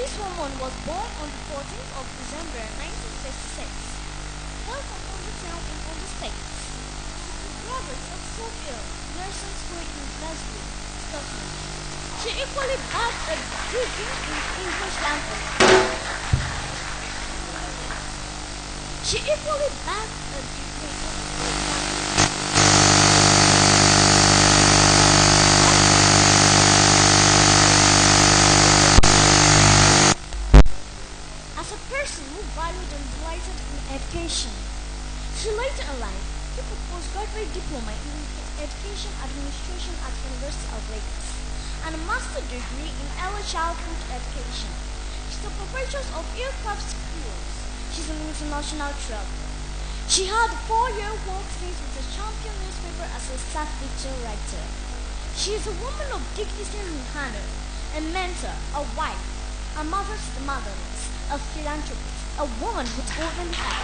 This woman was born on the 14th of December 1956. Hailed from Ondo Town in Ondo State. She's a graduate of Sophia Nursing School in Glasgow, Scotland. She equally bagged a degree in English language. She equally bagged a degree in English language. As a person who valued and delighted in education, she later in life took a postgraduate diploma in education administration at University of Lagos and a master's degree in early childhood education. She's a proprietress of aircraft schools. She's an international traveler. She had a 4-year work stint with the Champion newspaper as a staff feature writer. She is a woman of dignity and honor, a mentor, a wife, a mother to the motherless, a philanthropist, a woman with golden heart,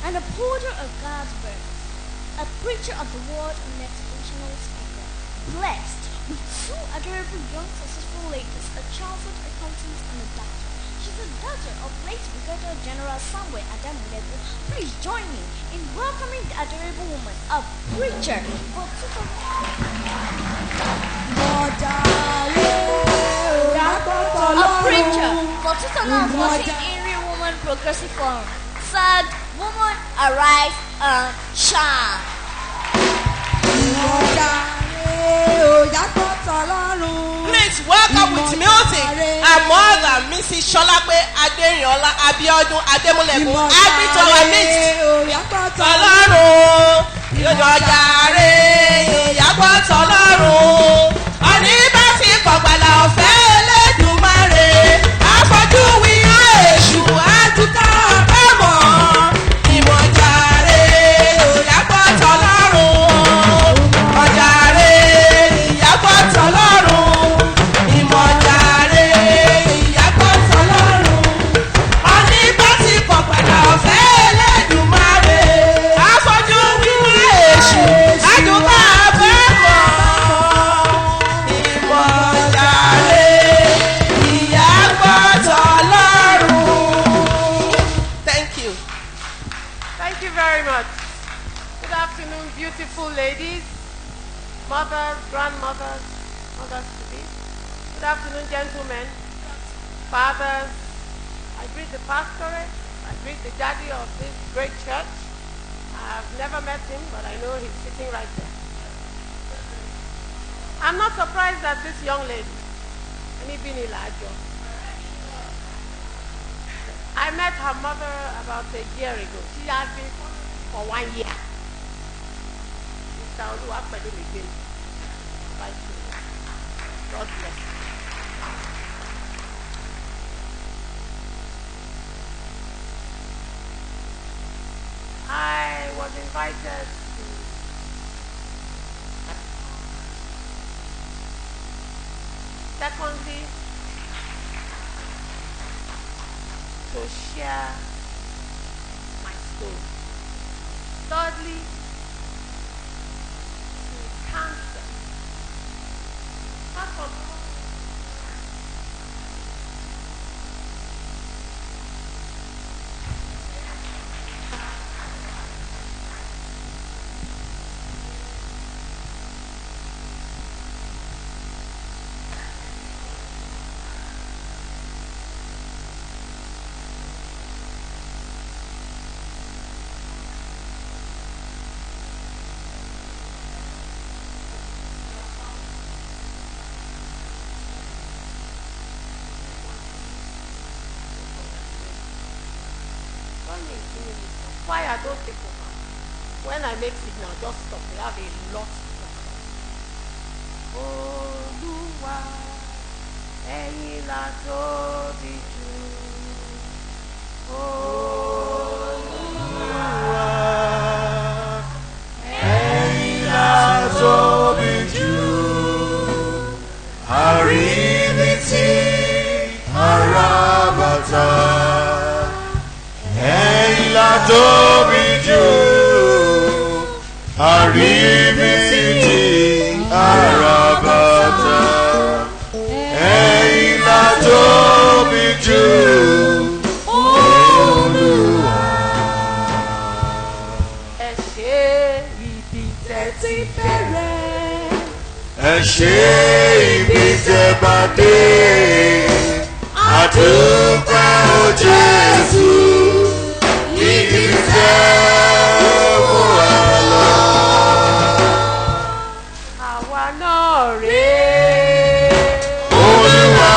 an upholder of God's word, a preacher of the word and motivational speaker, blessed with two adorable young successful ladies, a chartered accountant and a doctor. She's the daughter of late Brigadier General Samuel Ademulegun. Please join me in welcoming the adorable woman, a preacher for 2014 Area Woman Progressive Forum. Third, woman arise and shine. Please welcome with music our mother, Mrs. Sholape Aderinola Abiodun Ademulegun, agree to our midst. Tọlọ́run yóò jàre ìyàgbọ́ tọlọ́run. Ọ̀ní bá ti kọ̀gbàlà ọ̀fẹ́ Elédùmarè. Àfọ̀jú wíyá èṣù àtúkà bẹ́mọ̀. Ìmọ̀jàre ìyàgbọ́ tọlọ́run. Ọ̀jàre ìyàgbọ́ tọlọ́run. Ìmọ̀jàre ìyàgbọ́ tọlọ́run. Ọ̀ní bá ti kọ̀gbàlà ọ̀fẹ́ Elédùmarè. Àfọ̀jú wíyá èṣù àtúkà bẹ́mọ̀. Ìmọ̀jàre ìyàgbọ́ tọlọ́run. Thank you. Thank you very much. Good afternoon, beautiful ladies, mothers, grandmothers, mothers to be. Good afternoon, gentlemen, fathers. I greet the pastorate. I greet the daddy of this great church. I've never met him, but I know he's sitting right there. I'm not surprised that this young lady, Anibini Lajo, I met her mother about a year ago. She has been for 1 year. Mr. Oluwapelumi. God bless you. I was invited to secondly to share my story. Thirdly, to counsel. Apart from why I don't take over. When I make signal, just stop. We have a lot to talk about. Olúwa, ẹ̀yin la tóbi jù. Olúwa, ẹ̀yin la tóbi jù. Àríbitì àràbàtà. Ẹ̀yin la tóbi jù. Àríbitì àràbàtà. Ẹ ṣé ibi tẹ́ bá dé. Àdúpẹ́ o Jésù, ibi tẹ́ mú wa lọ. Àwa náà rèé. Olúwa,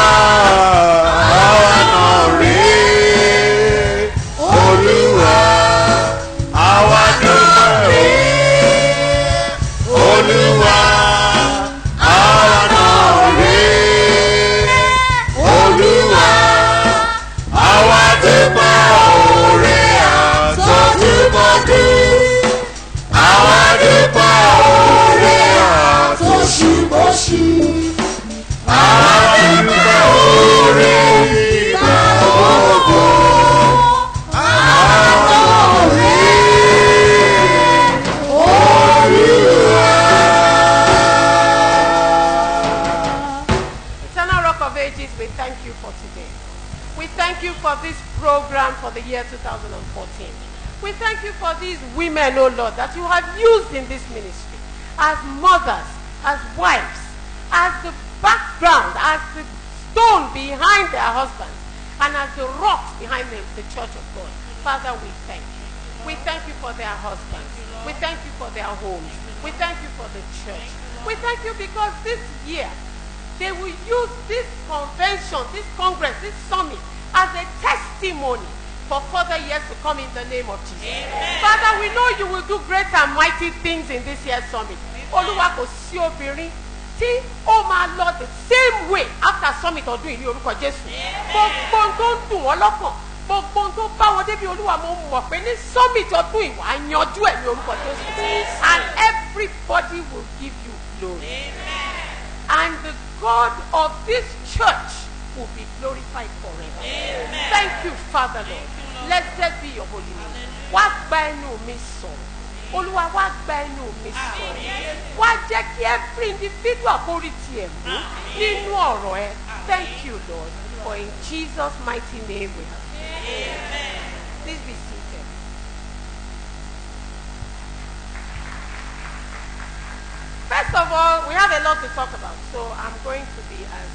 àwa náà rèé. Olúwa, àwa náà rèé. Olúwa, àwa náà rèé. Olúwa, àwa dúpẹ́ oore àtọdúnmọ́dún. Àwa dúpẹ́ oore àtọṣùmọ́ṣù. Àwa dúpẹ́ oore ìgbà gbogbo. Àwa náà rèé. Olúwa. Eternal Rock of Ages, we thank you for today. We thank you for this program for the year 2014. We thank you for these women, oh Lord, that you have used in this ministry as mothers, as wives, as the background, as the stone behind their husbands, and as the rocks behind the church of God. Father, we thank you. We thank you for their husbands. We thank you for their homes. We thank you for the church. We thank you because this year they will use this convention, this congress, this summit as a testimony for further years to come in the name of Jesus. Father, we know you will do great and mighty things in this year's summit. Olúwa, kò sí obìnrin tí ó máa lọ the same way after summit ọdún yìí ní orúkọ Jésù. Gbogbo ohun tó ń dùn wọ́n lọ́kàn, gbogbo ohun tó bá wọn débi, Olúwa, mo mọ̀ pé ní summit ọdún yìí, wàá yanjú ẹ̀ ní orúkọ Jésù. And everybody will give you glory. And the God of this church will be glorified forever. Amen. Thank you, Father Lord. Blessed be your holy name. Wá gba ẹnu mi sọ̀rọ̀. Olúwa, wá gba ẹnu mi sọ̀rọ̀. Wá jẹ́ kí every individual kó rí tiẹ̀ mú nínú ọ̀rọ̀ ẹ. Thank you, Lord, for in Jesus' mighty name we have prayed. Please be seated. First of all, we have a lot to talk about, so I'm going to be as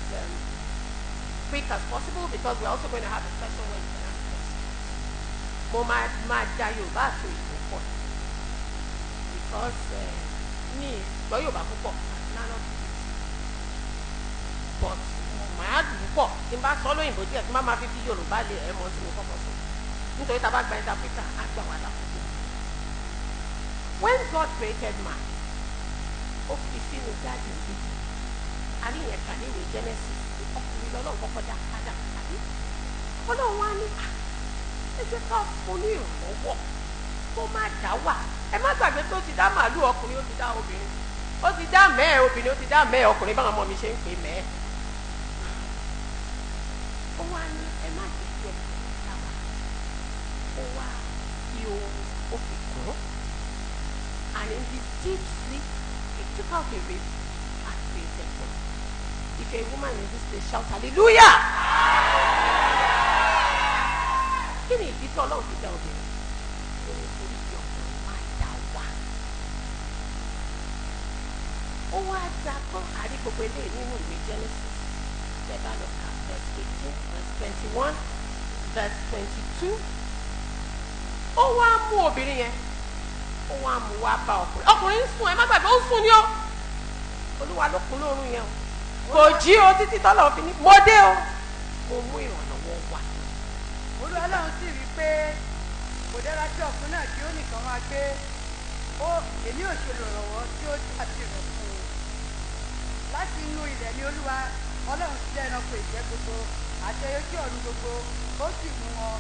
quick as possible because we're also going to have a session where you can ask questions. Mo máa da Yorùbá àti òyìnbó pọ̀ because mi gbọ́ Yorùbá púpọ̀ none of it, but màá dùn púpọ̀ tí n bá sọ lóyìnbó díẹ̀, tí n bá máa fi Yorùbá lé ẹ̀ mọ́ tí mo kọ́kọ́ sọ, nítorí tá a bá gba interpreter, á gbà wá lákòókò. When God created man, ó fi sínú garden bíbí àríyàn kà ní ìwé Genesis. Ọkùnrin lọ́lọ́run kọ́kọ́ dá, Adam, àbí? Ọlọ́run wá ní, "Ah, ẹ jẹ́ ká fún ní ìrànlọ́wọ́ kó má dá wà." Ẹ má gbàgbé pé ó ti dá màálù ọkùnrin, ó ti dá obìnrin, ó ti dá mẹ́ẹ̀ obìnrin, ó ti dá mẹ́ẹ̀ ọkùnrin, báwọn ọmọ mi ṣe ń pè mẹ́ẹ̀. Ó wá ní, ẹ má jẹ́ kí ọkùnrin dá wà. Ó wá fi ohun, ó fi kún, and in his deep sleep he took out a rib and created woman. If you're a woman in this place, shout hallelujah. Kí ni ìdí tí Ọlọ́run fi dá obìnrin? Ó ní torí kí ọkùnrin máa dá wà. Ó wá dá tán, àrí gbogbo eléyìí nínú ìwé Genesis. Tẹ́ bá lọ kà verse 18, verse 21, verse 22. Ó wá mú obìnrin yẹn, ó wá mú wá bá ọkùnrin. Ọkùnrin ń sùn, ẹ má gbàgbé, ó ń sùn ní o. Olúwa ló kún lóorun yẹn o. Kò jí o títí tọ́lọ̀ fi ní, "Mo dé o, mo mú ìrànlọ́wọ́ wá." Olúwa Ọlọ́run sì rí i pé kò dára kí ọkùnrin náà kí ó nìkan máa gbé. Ó èmi ò ṣe olùrànlọ́wọ́ tí ó dàbí rẹ̀ fún un. Láti inú ilẹ̀ ni Olúwa Ọlọ́run ti dá ẹranko ìgbẹ́ gbogbo àti ẹyẹ ojú ọ̀run gbogbo. Ó sì mú wọn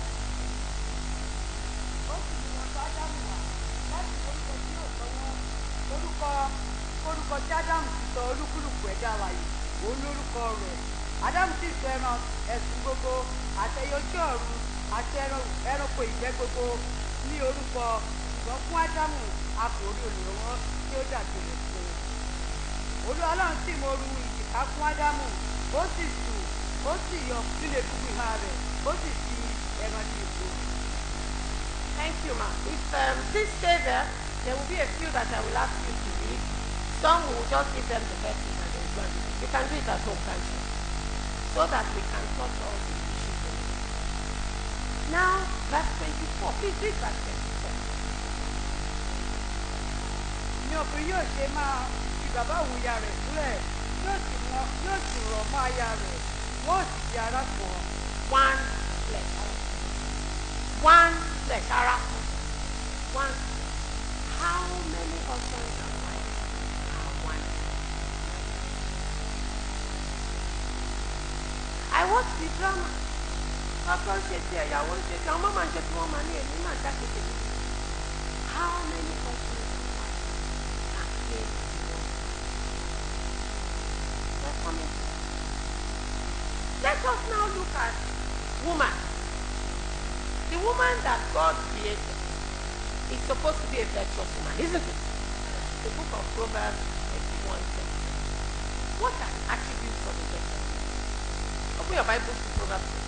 tọ̀ Ádámù wá láti orúkọ tí yóò sọ wọ́n. Orúkọ tí Ádámù ti sọ olúkúlùkù ẹ̀dá alààyè, òun lórúkọ rẹ̀. Ádámù sì sọ ẹran ẹ̀sùn gbogbo àti ẹyẹ ojú ọ̀run àti ẹranko ìgbẹ́ gbogbo ní orúkọ, ṣùgbọ́n fún Ádámù a kò rí olùrànwọ́ tí ó dàbí rẹ̀ fún un. Olúwa Ọlọ́run sì mú orun ìjìká fún Ádámù, ó sì sùn, ó sì yọ nínú egungun ìhà rẹ̀, ó sì fi ẹran dí ipò rẹ̀. Thank you, ma. If please stay there, there will be a few that I will ask you to read. Some we will just give them the verses and they go and do it. You can do it at home, can't you? So that we can touch all the issues in it. Now, verse 24. Please read verse 24. Ní ọkùnrin yóò ṣe máa fi bàbá òun ìyá rẹ̀ sílẹ̀, yóò sì rọ̀ mọ́ aya rẹ̀, wọ́n ó sì di ara kan. One flesh. One flesh. Ara kan. One. How many husbands and wives are one? I watch the drama. Ọkọ ń ṣe tiẹ̀, ìyàwó ń ṣe tiẹ̀, ọmọ máa ń ṣe tí wọ́n máa ní èmi máa ń dá ṣe tèmi. How many husbands and wives can claim to be one? We're coming to that. Let us now look at woman. The woman that God created is supposed to be a virtuous woman, isn't it? The book of Proverbs 31 says, what are the attributes of a virtuous woman? Open your Bibles to Proverbs 31.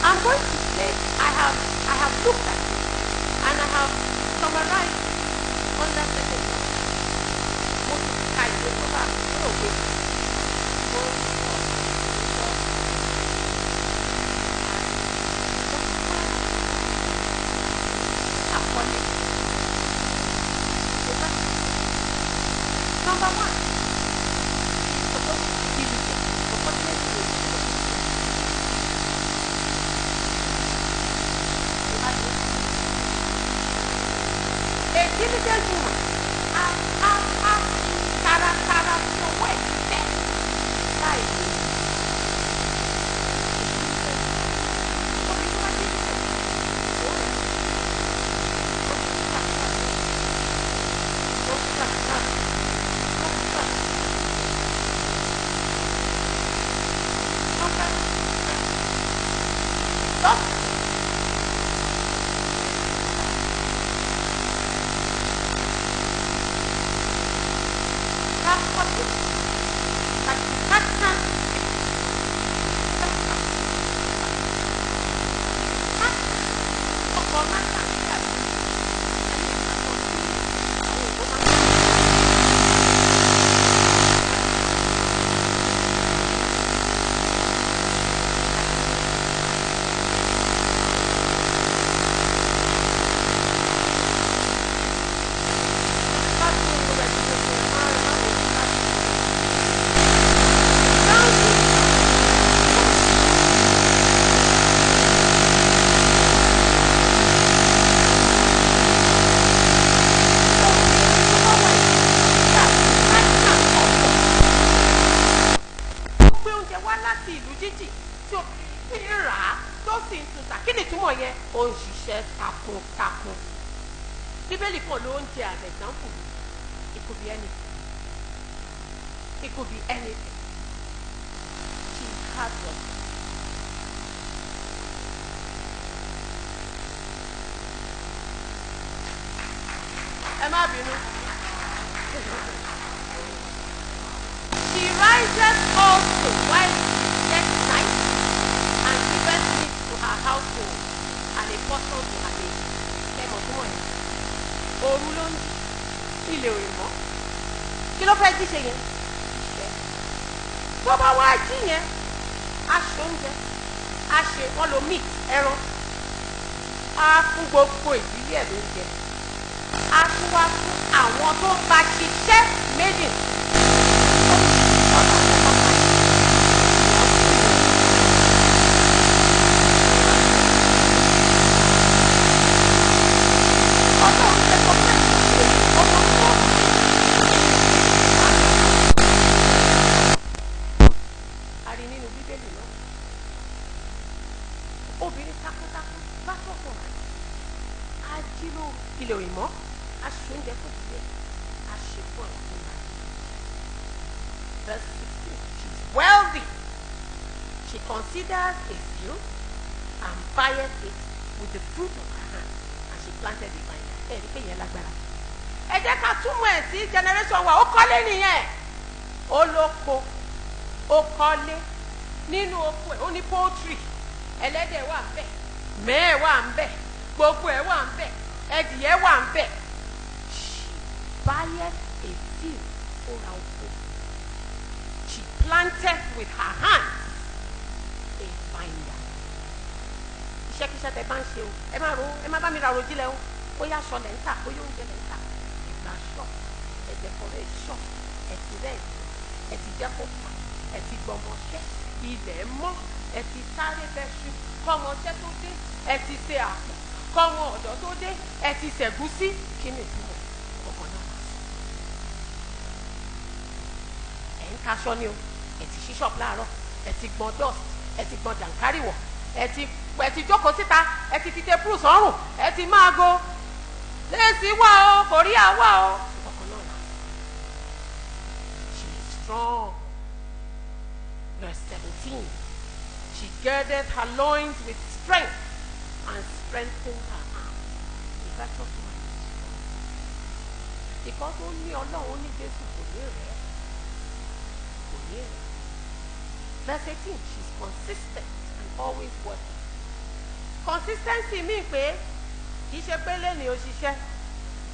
I'm going to say I have looked at it and I have summarized it under certain topics. Mo ti ka ìwé Proverbs ó rò pé ó ń sọ sọ àkọlé. Number one, she's supposed to be diligent. Unfortunately, she's supposed to be. A diligent woman á fi taratara fi ọwọ́ ẹ̀ tẹ̀ láì ní. Obìnrin tó bá diligent, ó rẹ̀ ó gbàdúrà, ó gbàdúrà, ó gbàdúrà. Number Stop. Verse 14. That she had chance. Ọkọ̀ máa ń tàbí àbí ẹni àkọ́kọ́ tí àwọn òbó máa ń tàbí. Bá tún un rẹ̀ tó ṣe máa ń máa ń láti. Gbé oúnjẹ wá láti ìlú jíjìn tí obìnrin sì ń rà á tó sì ń tuta. Kí ni ìtumọ̀ yẹn? Ó ń ṣiṣẹ́ takuntakun. Bíbélì kan ló ń jẹ as example. It could be anything. It could be anything. She's hard working. Ẹ má bínú. She riseth also while it is yet night and giveth meat to her household and a portion to her babe. Ṣé mọ̀ túmọ̀ yẹn? Òru ló ń jí, ilé ò mọ́. Kí ló fẹ́ jí ṣe yẹn? Iṣẹ́. Tó bá wá jí yẹn, á ṣe oúnjẹ, á ṣe wọ́n lo meat ẹran, á fún gbogbo ìdílé ẹ̀ lóúnjẹ. Á tún wá fún àwọn tó ń bá ṣiṣẹ́ méjì. Ọlọ́run kọ́ máa ń Ọlọ́run recognize pé ọmọ tó a rí nínú Bíbélì náà. Obìnrin takuntakun bá sọ̀tọ̀ rẹ̀. Á jí lóru ilẹ̀ òyìnbó, á ṣe oúnjẹ fún ìdílé, á ṣe fún àwọn tó ń bá. Verse 16. She's wealthy. She considers a field and buyeth it with the fruit of her hand, and she planted a vineyard. Ẹ rí pé yẹn lágbára. Ẹ jẹ́ ká túmọ̀ ẹ̀ sí generation wa. Ó kọ́lé nìyẹn. Ó lóko, ó kọ́lé. Nínú oko ẹ̀, ó ní poultry. Ẹlẹ́dẹ̀ wà ń bẹ̀, mẹ́ẹ̀ wà ń bẹ̀, gbogbo ẹ̀ wà ń bẹ̀, ẹdìyẹ wà ń bẹ̀. She buyeth a field, ó ra oko. She planteth with her hands a vineyard. Iṣẹ́kíṣẹ́ tẹ bá ń ṣe o, ẹ má ro, ẹ má bá mi ra àròjinlẹ̀ o. Bóyá aṣọ lẹ̀ ń tà, bóyá oúnjẹ lẹ̀ ń tà, ẹ gba shop, ẹ decorate shop, ẹ ti rent, ẹ ti jẹ́ kó fà, ẹ ti gbọmọṣẹ́, ilẹ̀ mọ́, ẹ ti sáré bẹ́ṣu kọ́mọṣẹ́ tó dé, ẹ ti ṣe àpò kọ́mọ ọ̀dọ́ tó dé, ẹ ti ṣẹ̀gúsí. Kí ni ìtumọ̀ ọkàn náà? Ẹ̀ ń taṣọ ni o, ẹ ti ṣí shop láàárọ̀, ẹ ti gbọn dust, ẹ ti gbọn jàǹkárìwọ̀, ẹ ti jókòó síta, ẹ ti fi tape sọ́rùn, ẹ ti máa go léèsì wà o, kòríà wà o. Ọkàn náà là. She is strong. Verse 17. She girded her loins with strength and strengthened her arms. The virtuous woman is strong. Because ó ní Ọlọ́run, ó ní Jésù, kò ní rẹ̀, kò ní rẹ̀. Verse 18, she's consistent and always working. Consistency mean pé kì í ṣe pé lẹ́nìí ó ṣiṣẹ́,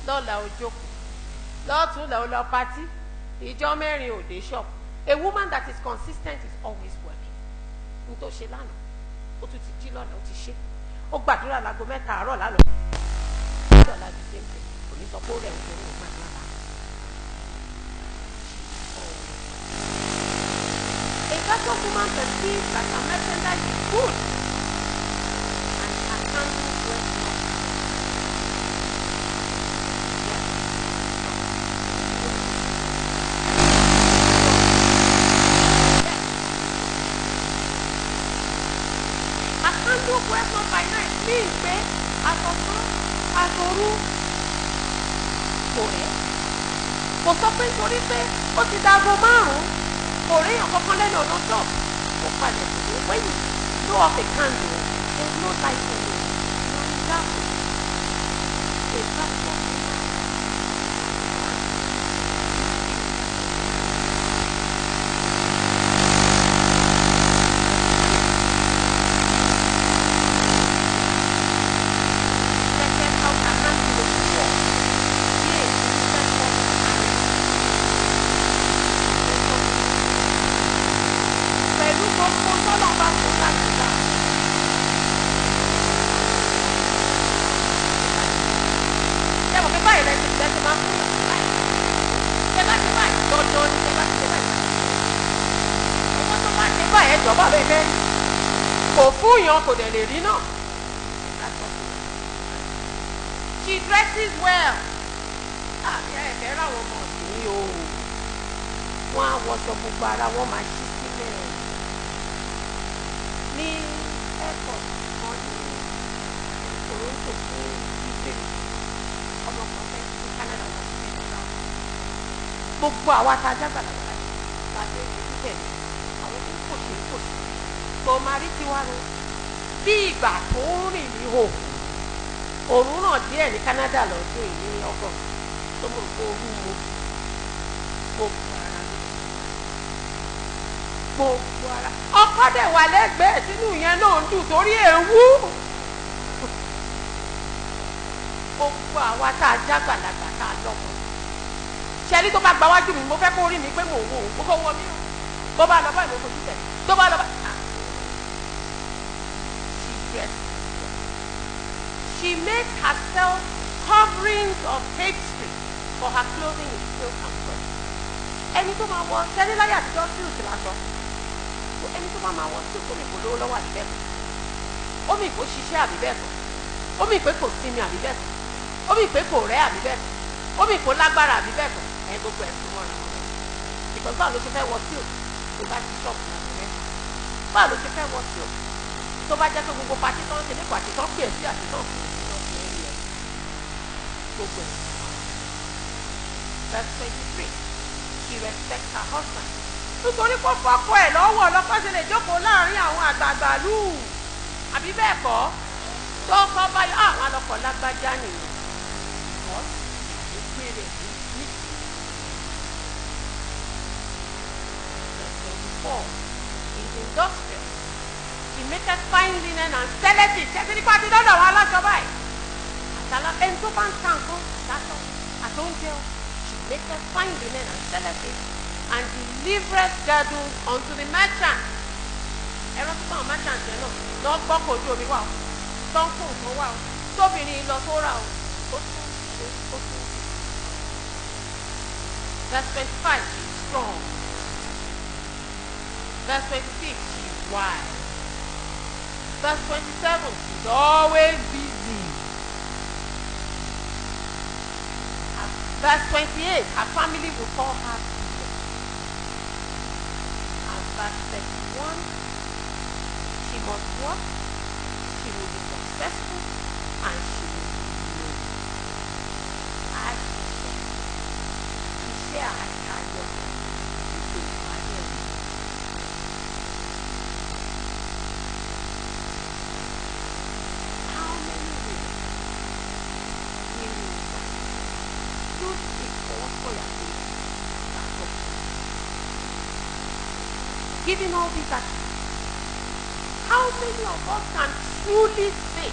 lọ́la ó jókòó, lọ́tún lọ́ lọ party, ìjọ mẹ́rin ò dé shop. A woman that is consistent is always working. N tó ṣe lánàá, ó tún ti jí lọ́la, ó ti ṣe. Ó gbàdúrà láago 3 àárọ̀ lánàá. Dọ̀la, the same thing. Kò ní sọ pé ó rẹ̀ ń torí ó gbàdúrà lánàá. She is always working. A virtuous woman perceives that her merchandise is good and her candle dwells not. Yes. Yes. Her candle dwells not by night means pé àtọ̀sán àtòru kò rẹ̀. Kò sọ pé nítorí pé ó ti dago 5, kò réèyàn kankan lẹ́nu ọ̀nà shop. Ó palẹ̀ kò ní. When you blow off a candle, there is no light in it. You are in darkness. A virtuous woman. Stretcheth out her hand to the poor. Yea, she lifteth up her eyes. Pẹ̀lú gbogbo tọ́lọ̀ bá fún láti gbà. Ṣé mo fi báyìí lẹ́sìn máa fún yàn báyìí? Ṣé bá ti báyìí dandan ni ṣé bá ti ṣe báyìí? Owó tó bá ṣe báyìí, ẹjọ́ bá bẹ́ẹ̀ fẹ́ rí. Kò fún yàn, kò dẹ̀ lè rí náà. That's what she She dresses well. Àbí ẹ fẹ́ ráwọn ọmọ ọ̀sìn yìí o. Wọ́n á wọṣọ, gbogbo ara wọn máa ṣí sílẹ̀. Ní airport kan ní Toronto fún Israel, ọmọ kan fẹ́ sí Canada, wọ́n ti fẹ́ travel. Gbogbo àwa tá a jágbàlagbà bá ṣe ń fojú tẹ̀lé àwọn tó ń kòṣe kòṣe tó máa rí tiwa ro bí ìgbà tó ń rìn ní hòhò. Òórùn náà díẹ̀ ní Canada lọ́dún yìí ní August tó mọ̀ pé ooru mu. Gbogbo ara ló gbogbo ara. Ọkọ dẹ̀ wà lẹ́gbẹ̀ẹ́ sínú yẹn náà ń dùn torí ewu. Gbogbo àwa tá a jágbàlagbà, tá a lọ́mọ ṣẹ́ni, tó bá gba wájú mi, mo fẹ́ kó rí mi pé mò ń wò ó. Mo kó wọ mí o, bó bá lọ báyìí, mo fojú tẹ̀, tó bá lọ báyìí. She dresses well. She makes herself coverings of tapestry, for her clothing is silk and purple. Ẹni tó máa wọ ṣẹ́ni láyé àtijọ́, silk lásọ. Ẹni tó máa wọ silk, ó lè kó lówó lọ́wọ́ àbí bẹ́ẹ̀ kọ́? Ó mì kó ṣiṣẹ́ àbí bẹ́ẹ̀ kọ́? Ó mì pé kò sinmi àbí bẹ́ẹ̀ kọ́? Ó mì pé kò rẹ́ àbí bẹ́ẹ̀ kọ́? Ó mì kó lágbára àbí bẹ́ẹ̀ kọ́? Ẹ gbogbo ẹ̀ fún wọn ra wọn. Because báwo ló ṣe fẹ́ wọ silk tó bá ti ṣọ́ọ̀bù láti mẹ́ta? Báwo ló ṣe fẹ́ wọ silk tó bá jẹ́ pé gbogbo party tó ń ṣe nípa àti tó ń pè é sí àti tó ń pè é sí náà fi ń rí ẹ? Gbogbo ẹ̀ fún wọn. Verse 23, she respects her husband. Nítorí pé fọ́kọ ẹ̀ lọ́wọ́, lọ́kọ́ ṣe lè jókòó láàrin àwọn àgbààgbà lù, àbí bẹ́ẹ̀ kọ́? Tó kọ́ báyọ̀, àwọn alọ́kọ̀ lágbájá nìyẹn because ó gbé rẹ̀ ní. Verse 24, he is industrious. She maketh fine linen and selleth it. Ṣé ti nípa ti dọ́dọ̀ àwọn aláṣọ báyìí? Àtàlà ẹni tó bá ń ta nǹkan, àtàṣọ àtòúnjẹ o. She maketh fine linen, and selleth it, and delivereth girdles unto the merchant. Ẹ rántí pé àwọn merchant yẹn náà lọ gbọ́kọ̀ ojú omi wà o, tó ń kó nǹkan wà o, tóbìnrin lọ tó rà o, ó tún ṣe, ó tún ṣe. Verse 25, she is strong. Verse 26, she is wise. Verse 27, she is always busy. Verse 28, her family will call her blessed. And verse 31, she must work, she will be successful, and she will be known. A ṣiṣẹ́, iṣẹ́ àtayọ, ètò ìpàdé rẹ̀. How many women nínú wa ló lè fọwọ́ sọ̀yà pé àgbọ̀? Given all these attributes, how many of us can truly say,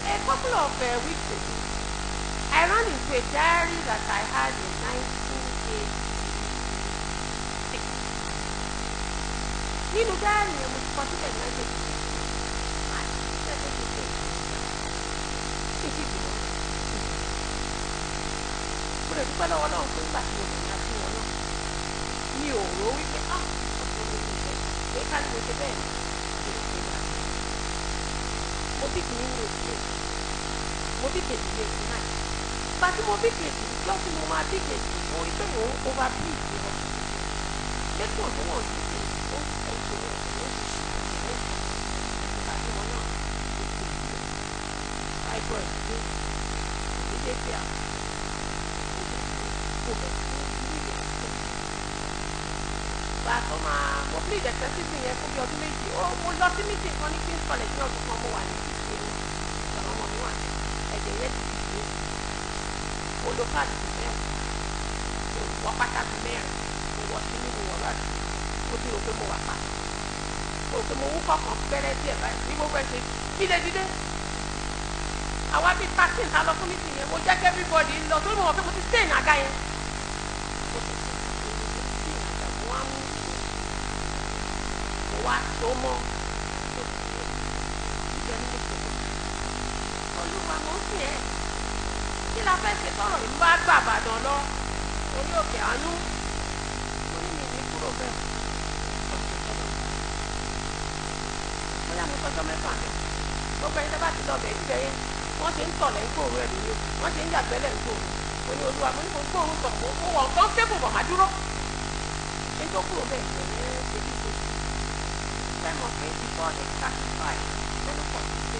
a couple of weeks ago, I ran into a diary that I had in 1986. Nínú diary yẹn mo ti kọ sílẹ̀ ní 1986. Àti ṣiṣẹ́ tó ti ṣe ṣe ti bìrọ̀. Mo lè dúpẹ́ lọ́wọ́ Ọlọ́run pé nígbà tí mo bẹ̀rẹ̀ àti wọn náà, mi ò rò wípé ah ọ̀sán mi ò ṣe pé ká ní mo ṣe bẹ́ẹ̀ ni mi ò ṣe dáa. Mo bí kìíní ní oṣù méjì, mo bí kejì ní 89. Ìgbà tí mo bí kejì, ìjọ́ tí mo máa bí kejì, mo rí pé mò ń over bleed ní hospital. Lẹ́kùn tó wọ̀n sí sí ó ń ṣe ó ń ṣe ó ń ṣe ó ń ṣe ìgbà tí wọn náà ó ti lè fibroid dé ìdílé bí a mo bẹ̀ sí bleed excessively. Ìgbà tó máa mo bleed excessively yẹn fún bí ọdún méjì, ó mo lọ sí meeting kan ní King's College ní ọdún kan, mo wà ní fífi ìgbà ọmọ mi wà, ẹ̀jẹ̀ yẹn ti dìde, mo lo káàdì tó mẹ́wàá, mo wọ pátá tó mẹ́rin, mo wọ kíní, mo wọ rọ́ọ̀dì, mo ti rò pé mo wà pa, mo rò pé mo wúkọ́ kan fẹ́rẹ́ díẹ̀ báyìí bí gbogbo ẹ̀ ṣe kí lè dìde. Àwa bíi 13 ta lọ fún meeting yẹn, mo jẹ́ kí everybody lọ torí mo mọ̀ pé mo ti stain àga yẹn. Mo ti stain àga, mo wá mú ìwé, mo wá so mọ́ tó ti ṣe ibẹ̀ ní mo ṣòro. Olúwa, mo ń sìn ẹ́, kí la fẹ́ ṣe tọrọ ìlú bá gbà Ìbàdàn lọ orí òkè àánú? Mo ní mi ní kúrò bẹ́ẹ̀ ọ̀sẹ̀ tọ́lọ̀, bóyá mo tọ́jọ́ mẹ́fà mẹ́. Gbogbo ẹni tẹ́ bá ti lọ bẹ̀ níbẹ̀ yẹn, wọ́n ṣe ń tọ̀ lẹ́ ń gbòòrò ẹ̀ lórí òkè, wọ́n ṣe ń yàgbẹ́ lẹ́ ń gbòòrò. Mo ní Olúwa, mo ní mo gbóòórùn tọ̀, mo wọ̀ nǹkan tébù bọ̀ má dúró kí n tó kúrò bẹ́ẹ̀. Ìbẹ̀rẹ̀ ṣe bí ṣe fẹ́ mọ̀ pé before age 35 menopause ti dé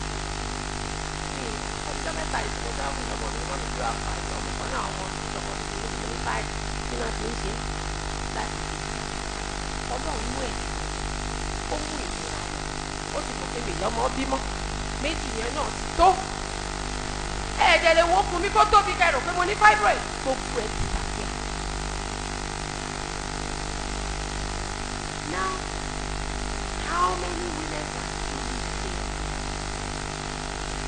mi. Ọjọ́ mẹ́ta ìṣòro travel lọ́mọ mi, wọ́n mi dúró àfààní ọmọ kan náà, ọmọ ìjọba mi ní ní báyìí kí náà ti ń ṣe láti Ọlọ́run mú ẹ̀, ó mú ìlera lọ, ó ti mọ̀ pé mi lọ́mọ bímọ méjì yẹn náà ti tó. Ẹ̀ẹ́dẹ̀ lè wo fún mi kó tóbi kẹrò pé mo ní fibroid, gbogbo ẹ̀ ti bàjẹ́. Now, how many women can truly say?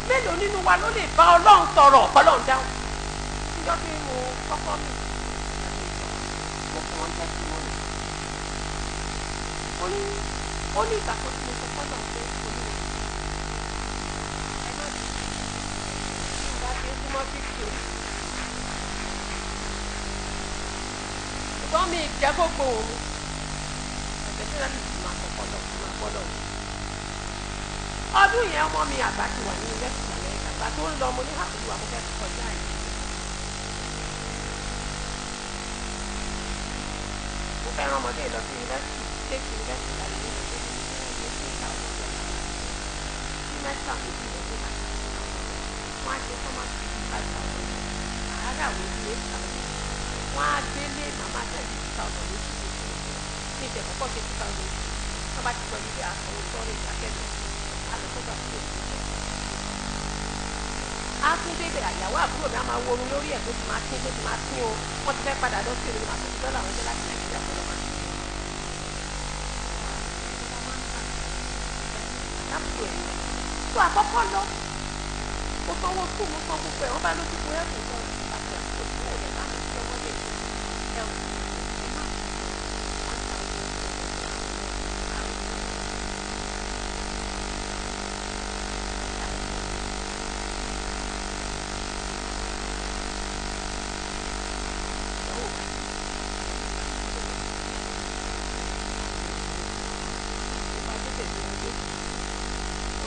Mélòó nínú wa ló lè bá Ọlọ́run sọ̀rọ̀, Ọlọ́run dáhùn? Níjọ́ tí mo kọ́kọ́ mi, mo fún wọn testimony. Ó ní ó ní ìgbà kan tí mo sọ fọ́nà pé Olúwa, ẹ má bì í ìgbà tí ń súnmọ́ 60 orí. Ṣùgbọ́n mi jẹ́ kó gbóhùn mi. Ẹ̀fẹ̀ tí wọ́n ti máa kọ́kọ́ lọ, máa gbọ́dọ̀. Ọdún yẹn ọmọ mi àgbà ti wà ní Yunifásitì Amẹ́ríkà. Àgbà tó ń lọ, mo ní Olúwa, mo fẹ́ kọjá yìí. Mo fẹ́ rán ọmọdé lọ sí yunifásitì, state university láti ní ìlú $18,000. Semester méjì lọ sí $36,000. Wọ́n á ṣe summer school 5,000. Àárẹ̀ àwọn ibi 8,000. Wọ́n á délé màmá sẹ́ẹ̀dì 2,000 lóṣù lóṣù lóṣù. Ní ìṣẹ̀ kọ́kọ́ ṣe 2,000. Wọ́n bá ti sọ níbi àsanwó sọ́ọ́rẹ́ ìdákẹ́lẹ̀. A lọ sọ́dọ̀ àbúrò mi. A tún débẹ̀, àyàwó àbúrò mi á máa wo orun lórí ẹ̀ tó ti máa tín, tó ti máa tín o. Wọ́n ti fẹ́ padà lọ sí èmi, màá tún fi dọ́là ránṣẹ́ láti Nàìjíríà pẹ̀lú ọmọ. Àbúrò ẹ̀ tó àkọ́kọ́ lọ. Mo sanwó school, mo san gbogbo ẹ̀, wọ́n bá ló ti kó health insurance àti àpò tí ò lè bá mi fi ọmọdé health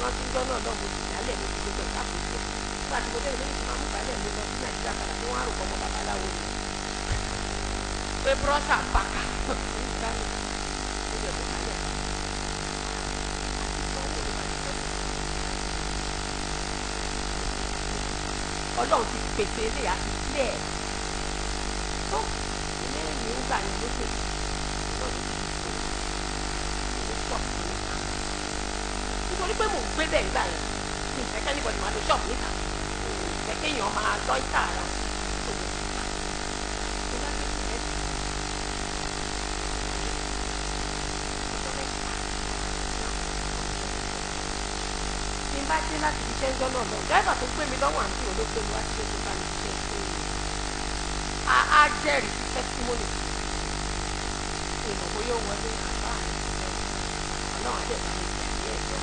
rántí jọ́ náà lọ́wọ́ ti dálẹ̀ mi ti gbogbo ìdáàbò sí ẹ̀ nígbà tí mo dé ìlú ìtumọ̀ amúbalẹ̀ mi lọ sí Nàìjíríà padà tí wọ́n á rò pọ̀ mọ́ babaláwo ni pé búrọ́ṣà bàkà Ọlọ́run ti pèsè ilé àti ilé ẹ̀ tó ilé mi ń gbà yẹn lókè náà ló ti fi ìlú ṣọ́ọ̀bù níta nítorí pé mò ń gbé bẹ́ẹ̀ gbà yẹn mi ìfẹ́ kẹ́nìbọ̀dì máa lo ṣọ́ọ̀bù níta mi ìfẹ́ kéèyàn máa lọ́ìtà ara tó mo ti gbà mo bá gbé sìmẹ́ntì ọjọ́ mẹ́ta tí n bá dé láti fi ṣẹ́ńjọ́ náà lọ dráìvà tó gbé mi lọ́wọ́ àǹtí òun ló gbé mi wá sílé tó bá mi ṣiṣẹ́ fún mi á jẹ́rìí sí tẹ́sítímọ́nì ìmọ̀ bóyá ó wọlé àbá àmì ọlọ́run á dẹ̀ bá mi jà ní ẹ̀jọ́.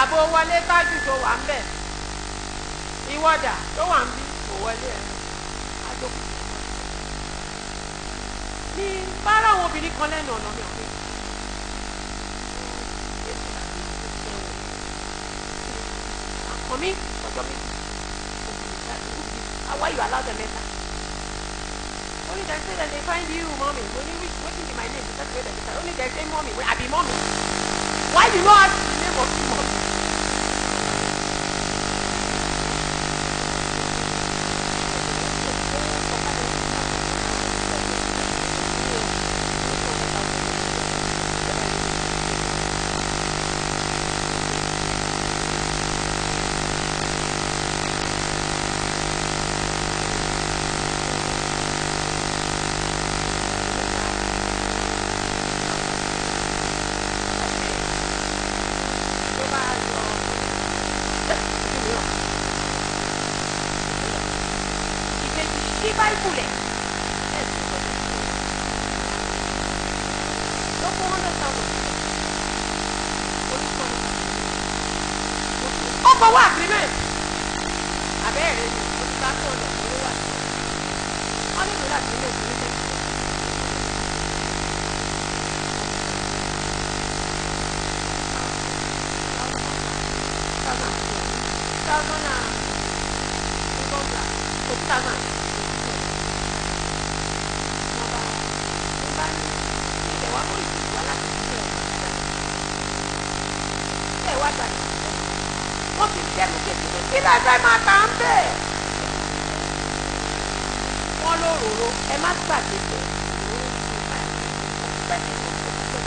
Àbò wọlé tájù tó wà ń bẹ̀ ìwọ́dà tó wà ń bí kò wọlé ẹ̀ àjọkù. Ní bára àwọn obìnrin kan lẹ́nu ọ̀nà mi ọ̀gbìn. Àkànmí ọjọ́ méjì why you allow them enter? Only they say that they find you, mommy. Only which wetin be my name? Because wey dem dey find. Only they say mommy. Wey I be mommy. Why you no ask the name of the mommy? Ló bá yọ ojú mi hàn. Ìkejì ṣí báìbù rẹ̀ ẹ̀ sì sọ ló kó 100,000 oníṣòwò. Ó fọwọ́ agreement àbẹ́ẹ̀rẹ̀ ni mo ti bá tó ọ̀nà tó wà sí wọ́n nílò agreement ní tẹ́sí. Thousand and two thousand nọmba nọmba ní ilẹ̀ wa mú ìsìnkú wá láti ṣiṣẹ́ ọ̀gá ṣe wá gbà ní ìṣẹ́ wọ́n fi dẹ́nu kékeré kí ló fẹ́ máa tà ń bẹ̀. Wọ́n ló rorò ẹ má gbàgbé pé òróró ti bá ẹ̀ pẹ́ tó tó tó tó.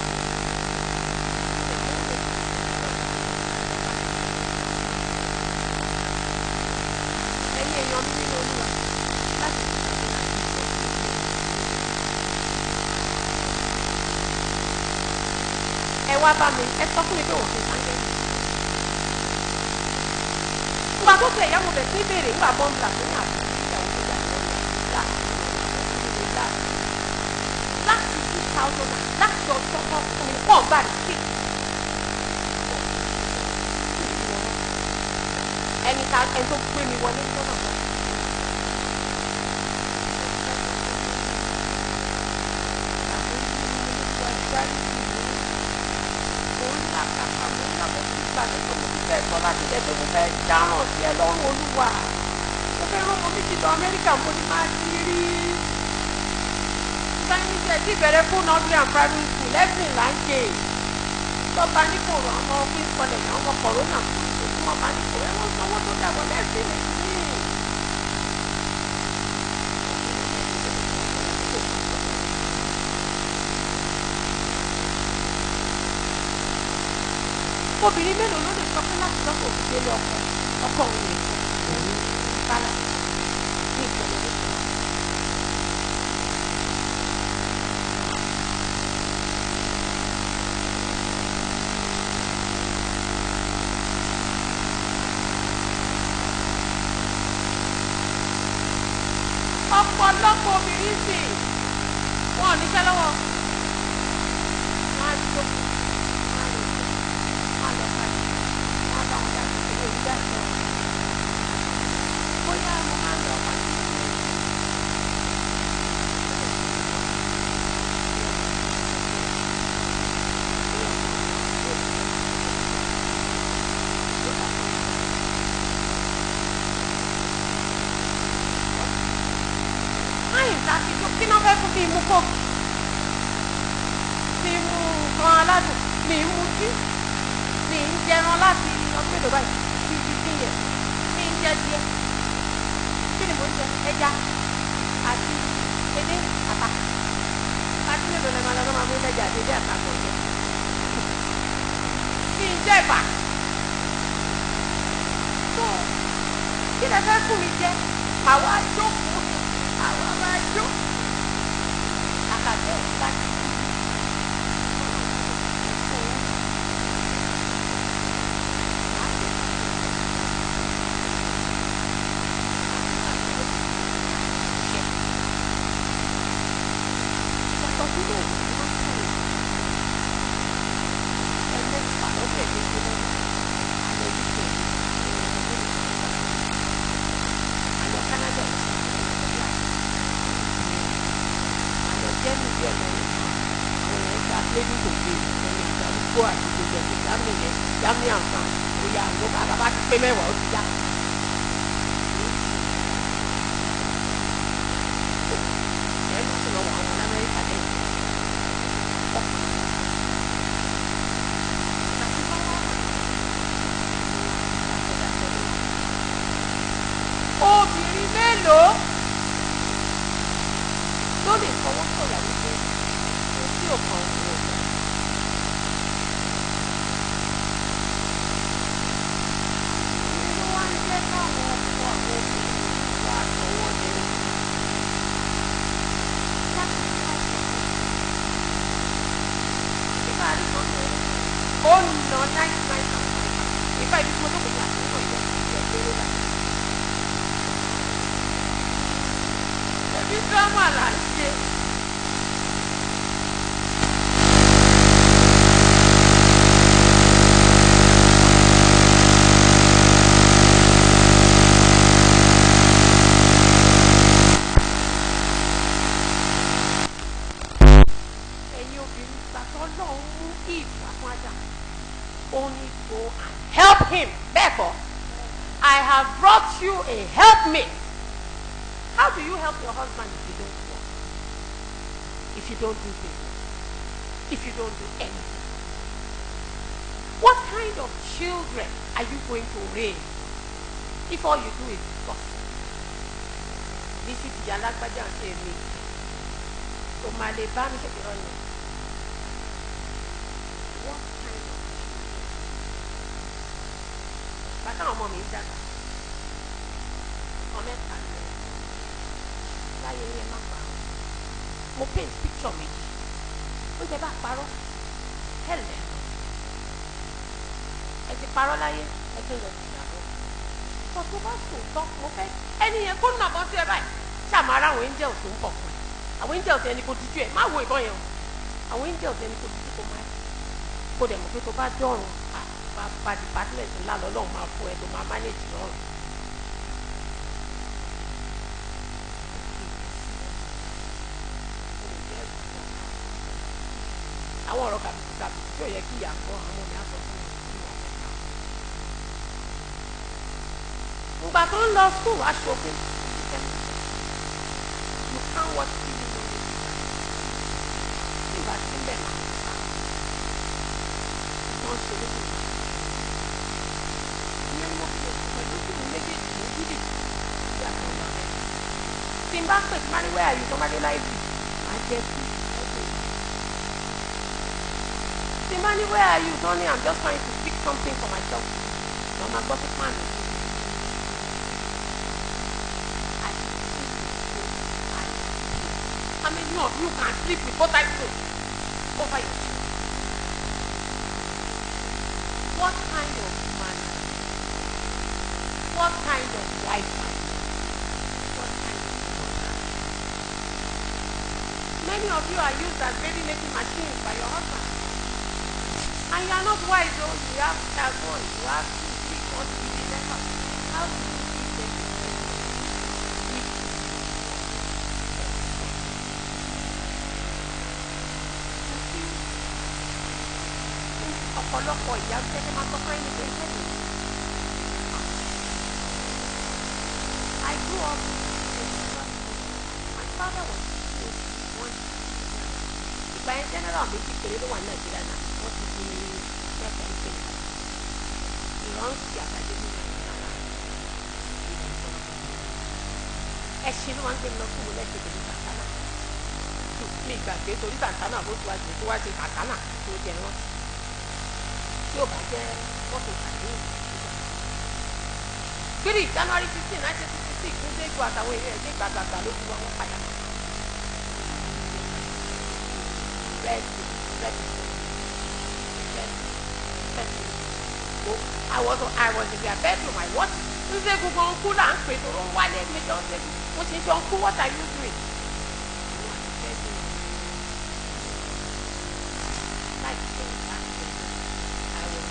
Ẹ̀yin èèyàn mi nínú Olúwa láti fi ṣàbí láti ṣe ẹ wá bá mi ẹ sọ fún mi pé òun fi sáńgẹ́lì. Ìgbà tó tẹ ìyá mo bẹ̀ sí béèrè nígbà bọ́ǹbù tó ní àbúrò ìyàwó tó gbà ní ọ̀nà láti 2000 láti ọjọ́ tó fún mi pọ̀ gbà ní sí. Ẹni ta ẹni tó gbé mi wọlé ní ọ̀nà náà. Mo ń làkàkà, mo ń làkàkà, mo ti gbàgbé pé mo ti fẹ́ sọ láti ilẹ̀ pé mo fẹ́ dáràn sí ẹ lọ́rùn Olúwa. Mo fẹ́ rán ọmọ méjì lọ Amẹ́ríkà, mo ní máa ti rí. Báyìí ní ti bẹ̀rẹ̀ fún nursery and primary school lẹ́sìn là ń ṣe. Tọ́ba ní kòrò àwọn ọmọ Queen's College, àwọn ọmọ Corona school tó tí wọ́n bá ní kòrò ẹ̀ wọ́n sanwó tó dàbọ̀ lẹ́sìn nìyí. Obìnrin mélòó ló lè sọ pé láti lọ́kọ̀ òfin délé ọkọ ọkọ òun nìkan òun bálá ní ìjọba lóṣù. Ọ̀pọ̀lọpọ̀ obìnrin sì wọn ò níṣẹ́ lọ́wọ́. Wọ́n á jókòó, wọ́n á lọ sí, wọ́n á lọ pàdé, wọ́n á bá wọn dá sí ilé ìgbà ìjọ. Bóyá mo máa ń lọ pàdé. Máyì ta ti tó kí náà fẹ́ fún mi mú kóòkì mi mú nǹkan aládùn, mi mú tí mi ń jẹran láti ọdún mélòó báyìí, bíi 15 years mi ń jẹ díẹ̀. Kí ni mò ń jẹ? Ẹja àti edé àtà. Pàtí mélòó lè máa lọ máa mú ẹja àti edé àtà pọ̀ jẹ? Mi ń jẹ ẹ̀bà tó. Kí lẹ fẹ́ fún mi jẹ? Màá wá jókòó, àwa máa jó àkàtẹ́ láti yàtọ̀ sínú òwò máa ń kàwé ẹ̀mẹ́fà lọ́dún ẹ̀ẹ́dẹ́gbẹ́ lọ́dún àlọ́ UK, àlọ́ Canada, àlọ́ Germany bí ẹ̀mẹ́rin. Àwọn èèyàn gba plane tó gbé ẹni àti àdúgbò àti gbogbo ẹ̀sìn Germany yẹn, Germany and France. Ó yà ló bá bàbá ti pé 10, ó ti yá. Ẹ̀ máa tún lọ wọ àwọn Amẹ́ríkà lẹ́yìn ọkàn àti báwa obìnrin mélòó ló lè fọwọ́ sọ̀yà wípé ohun tí ò kan òun ò gbà? Ìyẹn ló wá ń jẹ́ káwọn ọkọ àwọn obìnrin wá tọwọ́ lẹ́rú láti wá sọ̀rọ̀. Ìbá rí kan ní ó nà 99.5. Ìfá ibi tí mo tó kò ní àtúntò ìjọ ìjọ ìgbéró báyìí. Ẹbí dírámà là ń ṣe. Ẹ̀yin obìnrin, gbàtọ́ náà ń mú Eve wá fún Adam, ó ní, "Go and help him." Bẹ́ẹ̀ kọ́? "I have brought you a helpmate." How do you help your husband if you don't work, if you don't do business, if you don't do anything? What kind of children are you going to raise if all you do is gossip? Ní ti tìyà lágbájá àti èmi tó máa lè bá mi ṣe ìrọ̀ ni. What kind of children? Bàtà àwọn ọmọ mi ń dàgbà, ọmọ mẹ́ta ni wọ́n láyé ní. Ẹ má parọ́. Mo paint picture méjì. Ó jẹ́ bá parọ́ hẹ́lẹ̀, ẹ ti parọ́ láyé, ẹ tún lọ sí ìyàwó sọ tó bá sòótọ́. Mo fẹ́ ẹni yẹn kó nà bọ́ sí ẹ báyìí, ṣáà máa rá àwọn angels tó ń bọ̀ fún ẹ. Àwọn angels yẹn ni kò díjú ẹ, má wo ìbọn yẹn o. Àwọn angels yẹn ni kò díjú, kò má kó dẹ̀ mọ̀ pé tó bá dọ̀run, bá department ńlá lọ́lọ́run máa fún ẹ tó máa manage lọ́run. Àwọn ọ̀rọ̀ kàbìtì kàbìtì tí ò yẹ kí ìyá gbọ́, àwọn ọmọ mi á sọ fún mi kí wọ́n fẹ́ ká. Ìgbà tó ń lọ school, aṣòfin, you can't watch TV on the nígbà tí ń bẹ̀ máa ń sá wọ́n ṣe lóko. Ìyẹn ni mo fi lè sọ pẹ̀lú ojú mi méjèèjì ní bíbí bí àwọn ọmọ rẹ̀. Tí n bá pè, tí n bá ní, "Where are you?" tó bá dé library, máa jẹ́ kí tí n bá ní, "Where are you?" tó ní, "I'm just trying to fix something for myself," màá máa gbọ́ sí pan. I sleep with both eyes closed. How many of you can sleep with both eyes closed over your children? What kind of man are you? What kind of wife are you? What kind of mother? Many of you are used as baby making machines by your husband. And you are not wise though. You have child one, you have 2, 3, 4, 3, 4. How do you give them the ọ̀pọ̀lọpọ̀ ìyá ń tẹ́tẹ́ máa sọ fún ẹni pé iṣẹ́ mi. I grew up in a school. My father was 21. Ìgbà yẹn general méjì péré ló wà ní Nàìjíríà náà. Wọ́n ti di mẹ́ta ìpele. Ìrántí àtàdé ní Nàìjíríà. Ẹṣin ló máa ń gbé mi lọ fún mi lẹ́sẹ̀ pẹ̀lú Santana. Mi gbàgbé torí Santana bó ti wá ṣe tó wá ṣe Santana tó jẹ wọ́n. Tí ò bá jẹ́ mọ́tò tàbí ìgbà. 3 January 15, 1966, Nzeogwu àtàwọn èèyàn ẹ̀jẹ̀ gbàgbàgbà lójú wa wọ́n padà. Red, red, red, red. I was in their bedroom. I watched. Nzeogwu gan kú là ń pè tó ló ń wálé méjọ Nzeogwu. Mo ṣe ń jọ ń kú, what are you doing? Like I was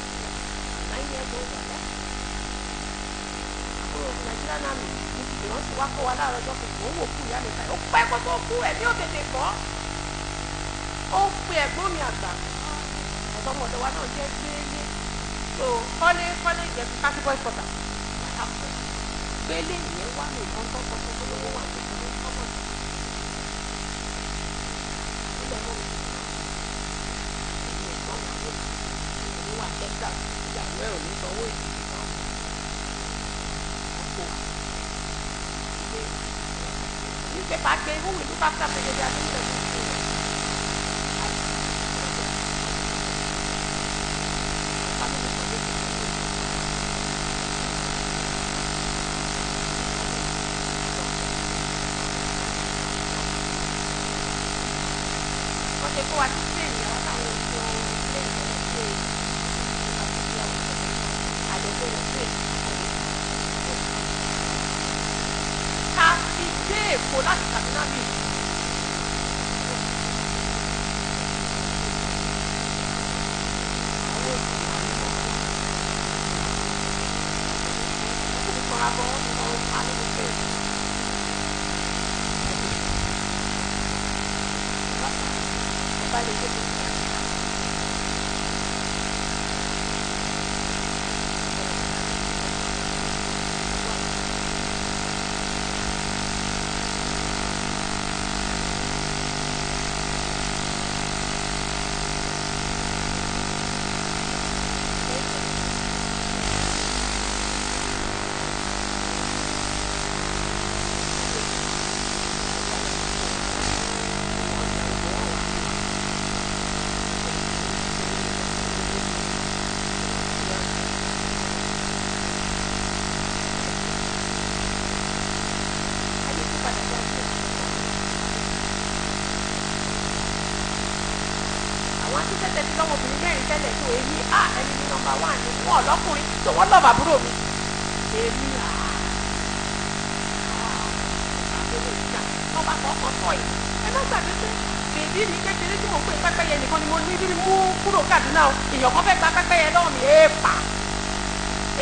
9 years old at that. Àbúrò Nàìjíríà náà mi ní ti ìrántí wá kó wa láàárọ̀ ọjọ́ kejì, ó wò kú ìyá mi báyìí. Ó pẹ́ kó tó kú, ẹ̀mí ò tètè gbọ́. Ó pe ẹ̀gbọ́n mi àgbà. Ọ̀dọ́mọdé wa náà jẹ́ gbélé. So kọ́lé kọ́lé ìjẹ́ kásí boys quarter. Gbélé ìyẹn wá mi ìmọ̀ tó kọ́ tó lówó wà tó lówó kọ́mọ̀. Ilé ẹ̀mọ́ mi ti sàn. Èmi ẹ̀gbọ́n mi àbúrò mi wà Texas, ìyàwó ẹ̀ ò ní sanwó ìdìbò náà. Newspaper gbé who will look after Brigadier Ademulegun children. Wọ́n ṣe kó wa sí plane yẹn, wọ́n táwọn oṣù plane yẹn ṣe àjọṣe wọ̀ plane. Ká fi dé Èkó láti Kaduna bí. Àwọn oṣù àwọn ọmọ ti kọ́ra bọ́ wọ́n ti kọ́ pa nínú plane. Ọba lè dé kí ayé tó padà dá sí àwọn akíntẹ́tẹ́ ti lọ́wọ́ obìnrin mẹ́rin tẹ́lẹ̀ tó èmi á ẹni ní nọ́mbà wán ní fún ọ̀lọ́kùnrin tó wọ́n lọ́ọ̀bà àbúrò mi èmi á àbúrò ìjà wọ́n bá fọ́ ọkọ̀ tọ̀ yìí ẹ má gbàgbé pé bèbí mi kékeré tí mò ń pè ní pẹ́pẹ́yẹ nìkan ni mo ní rí mú kúrò Kaduna o èèyàn kan fẹ́ gba pẹ́pẹ́yẹ lọ́wọ́ mi èèpà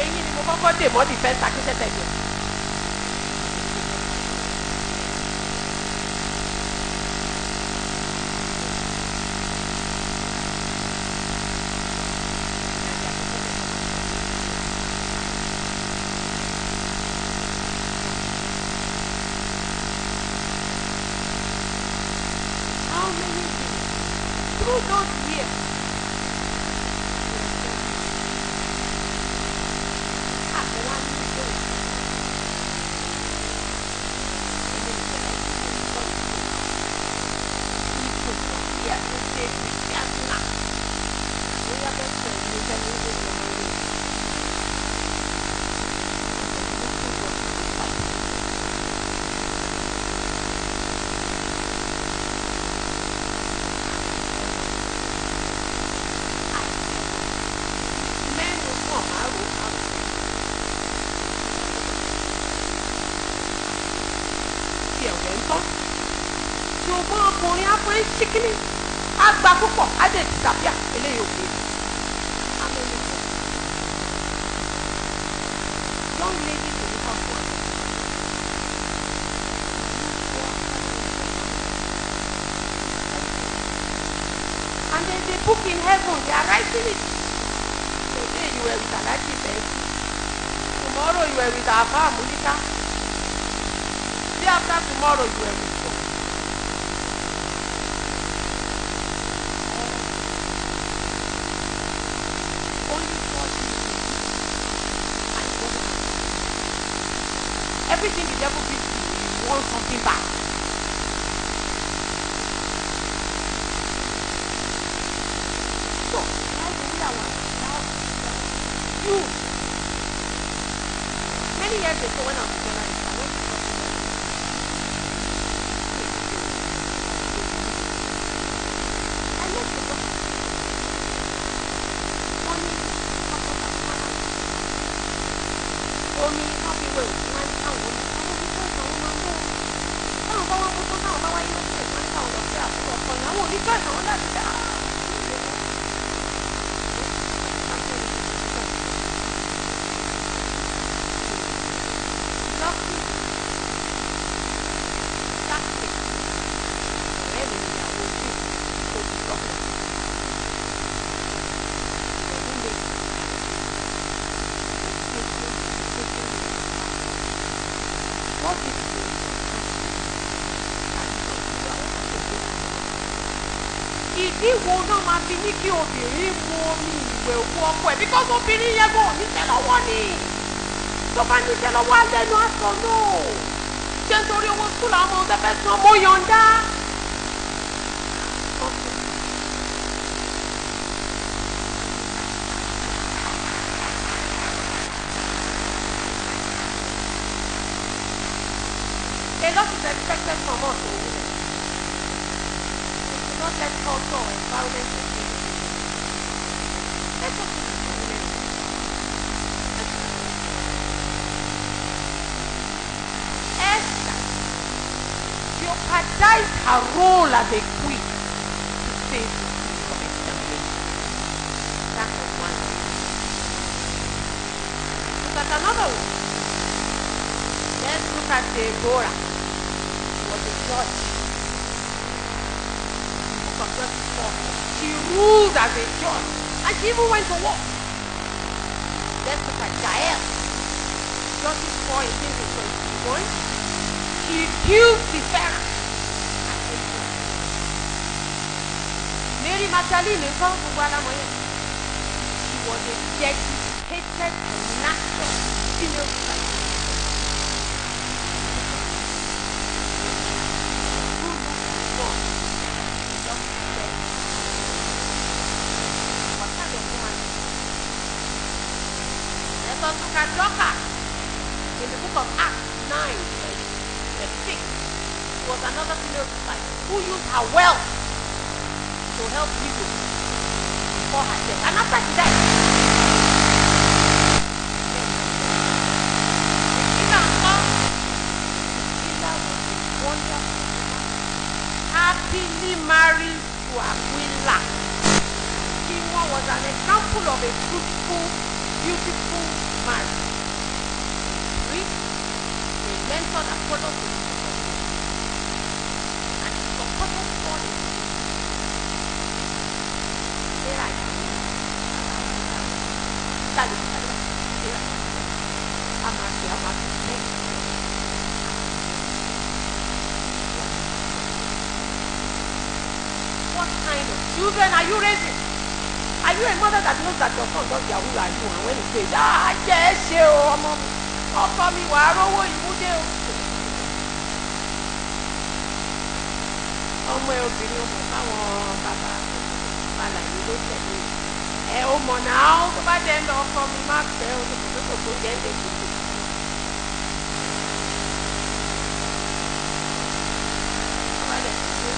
eyín ni mo kọ́kọ́ dè mọ́ defense akíntẹ́tẹ́ yẹn. How many years? Through those years. Àbẹ̀wá ní ìbéèrè. Èmi nìjọba ìdílé ìtọ́ ìdílé. Ìbùkún sí ẹ̀kún ṣe Christiana. Bóyá bẹ́ẹ̀ sọ ìlú fẹ́mi ń gbé ọmọ rẹ̀. Mẹ́nu kàn márùn-ún márùn-ún. Ti ẹ̀wẹ̀ ń tán. Ṣùgbọ́n ọkùnrin á fún Obìnrin ṣíkíní á gba púpọ̀, á dẹ̀ disappear. Eléyìí ò pé. How many of us? Young ladies in the house. And there's a book in heaven, they are writing it. Today you were with Alhaji Benson. Tomorrow you were with Afa Mulika. Day after tomorrow you were with God. Only God gives you. And it doesn't matter. Everything the devil gives you, you want something back. So, why do we allow you? Many years ago, when I was a journalist, I went to hospital. I met the doctor. Wọ́n ní ọkọ̀ tàbí omi náà fi wẹ̀ òkú wọn ní káwọn omi àwọn omi tó àwọn máa mú un. Táwọn bá wá mú tán, táwọn bá wáyé lọ́sẹ̀, wọ́n ní káwọn lọ sí àbúrò ọkọ yẹn. Àwọn ò ní choice, àwọn láti dá. Ìdí wo náà máa fi ní kí obìnrin mu omi ìwẹ̀ òkú ọkọ ẹ̀? Because obìnrin yẹn kò níṣẹ́ lọ́wọ́ ni. Tó bá níṣẹ́ lọ́wọ́, alẹ́nu aṣọ náà. Ṣé nítorí owó school àwọn ọmọ ọ̀sẹ̀ fẹ́ san, mo yọ̀ǹda? A lot is expected from us, o women. We should not let culture or environment dictate it. Let us look at the women. Esther jeopardized her role as a queen to save the Jews from extermination. That was one. Look at another one. Let's look at Deborah. She was a judge. The book of Judges 4. She ruled as a judge. And she even went to war. Let's look at Jael. Judges 4, 18 to 21. She killed Sisera at 18. Mary Magdalene nǹkan gbogbo alamọ yẹn. She was a dedicated and natural female disciple. Who looked to God just said, what kind of woman is this? Let us look at Dorcas in the book of Acts 9, verse 36. She was another female disciple who used her wealth to help widows before her death. And after she died, Priscilla ńkọ́? Priscilla was a wonderful woman, happily married to Aquila. She was an example of a fruitful, beautiful marriage. A priest, a mentor that followed the book of Moses. And she supported Paul in his ministry. Sarah is Sarah, a máa fi a máa fi lẹ́yìn. What kind of children are you raising? Are you a mother that knows that your son does yahoo yahoo, and when he says, "Ah, jẹ́ ẹ ṣe o, ọmọ mi, ọkọ mi, wàá rówó ìmúdé o"? Ọmọ ẹ obìnrin, ọmọ báwọn bàbá balàyé ló tẹ̀lé ẹ, ó mọ̀ náà, tó bá jẹ́ ń lọ, ọkọ mi, má pẹ́ o, tó kò tó kò jẹ́ ń lè kókò. Bàbá dẹ̀ ti dé,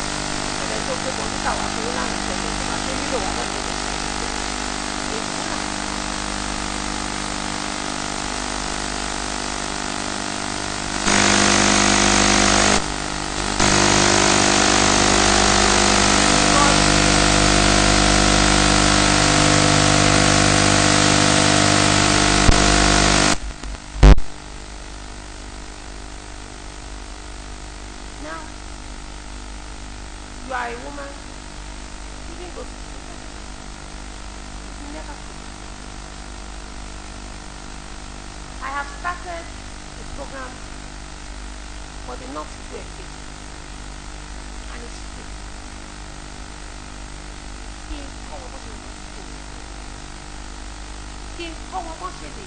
ẹ̀rẹ́ tó gbé bọ́mítà wá fún yín lánàá tẹ̀lé tó máa gbé nílò wá lọ́sẹ̀ mẹ́ta. Èkúrà. I have started a program for the not to engage, and it's free. Kí n kọ́ wọn bó ṣe lè ṣe, kí n kọ́ wọn bó ṣe lè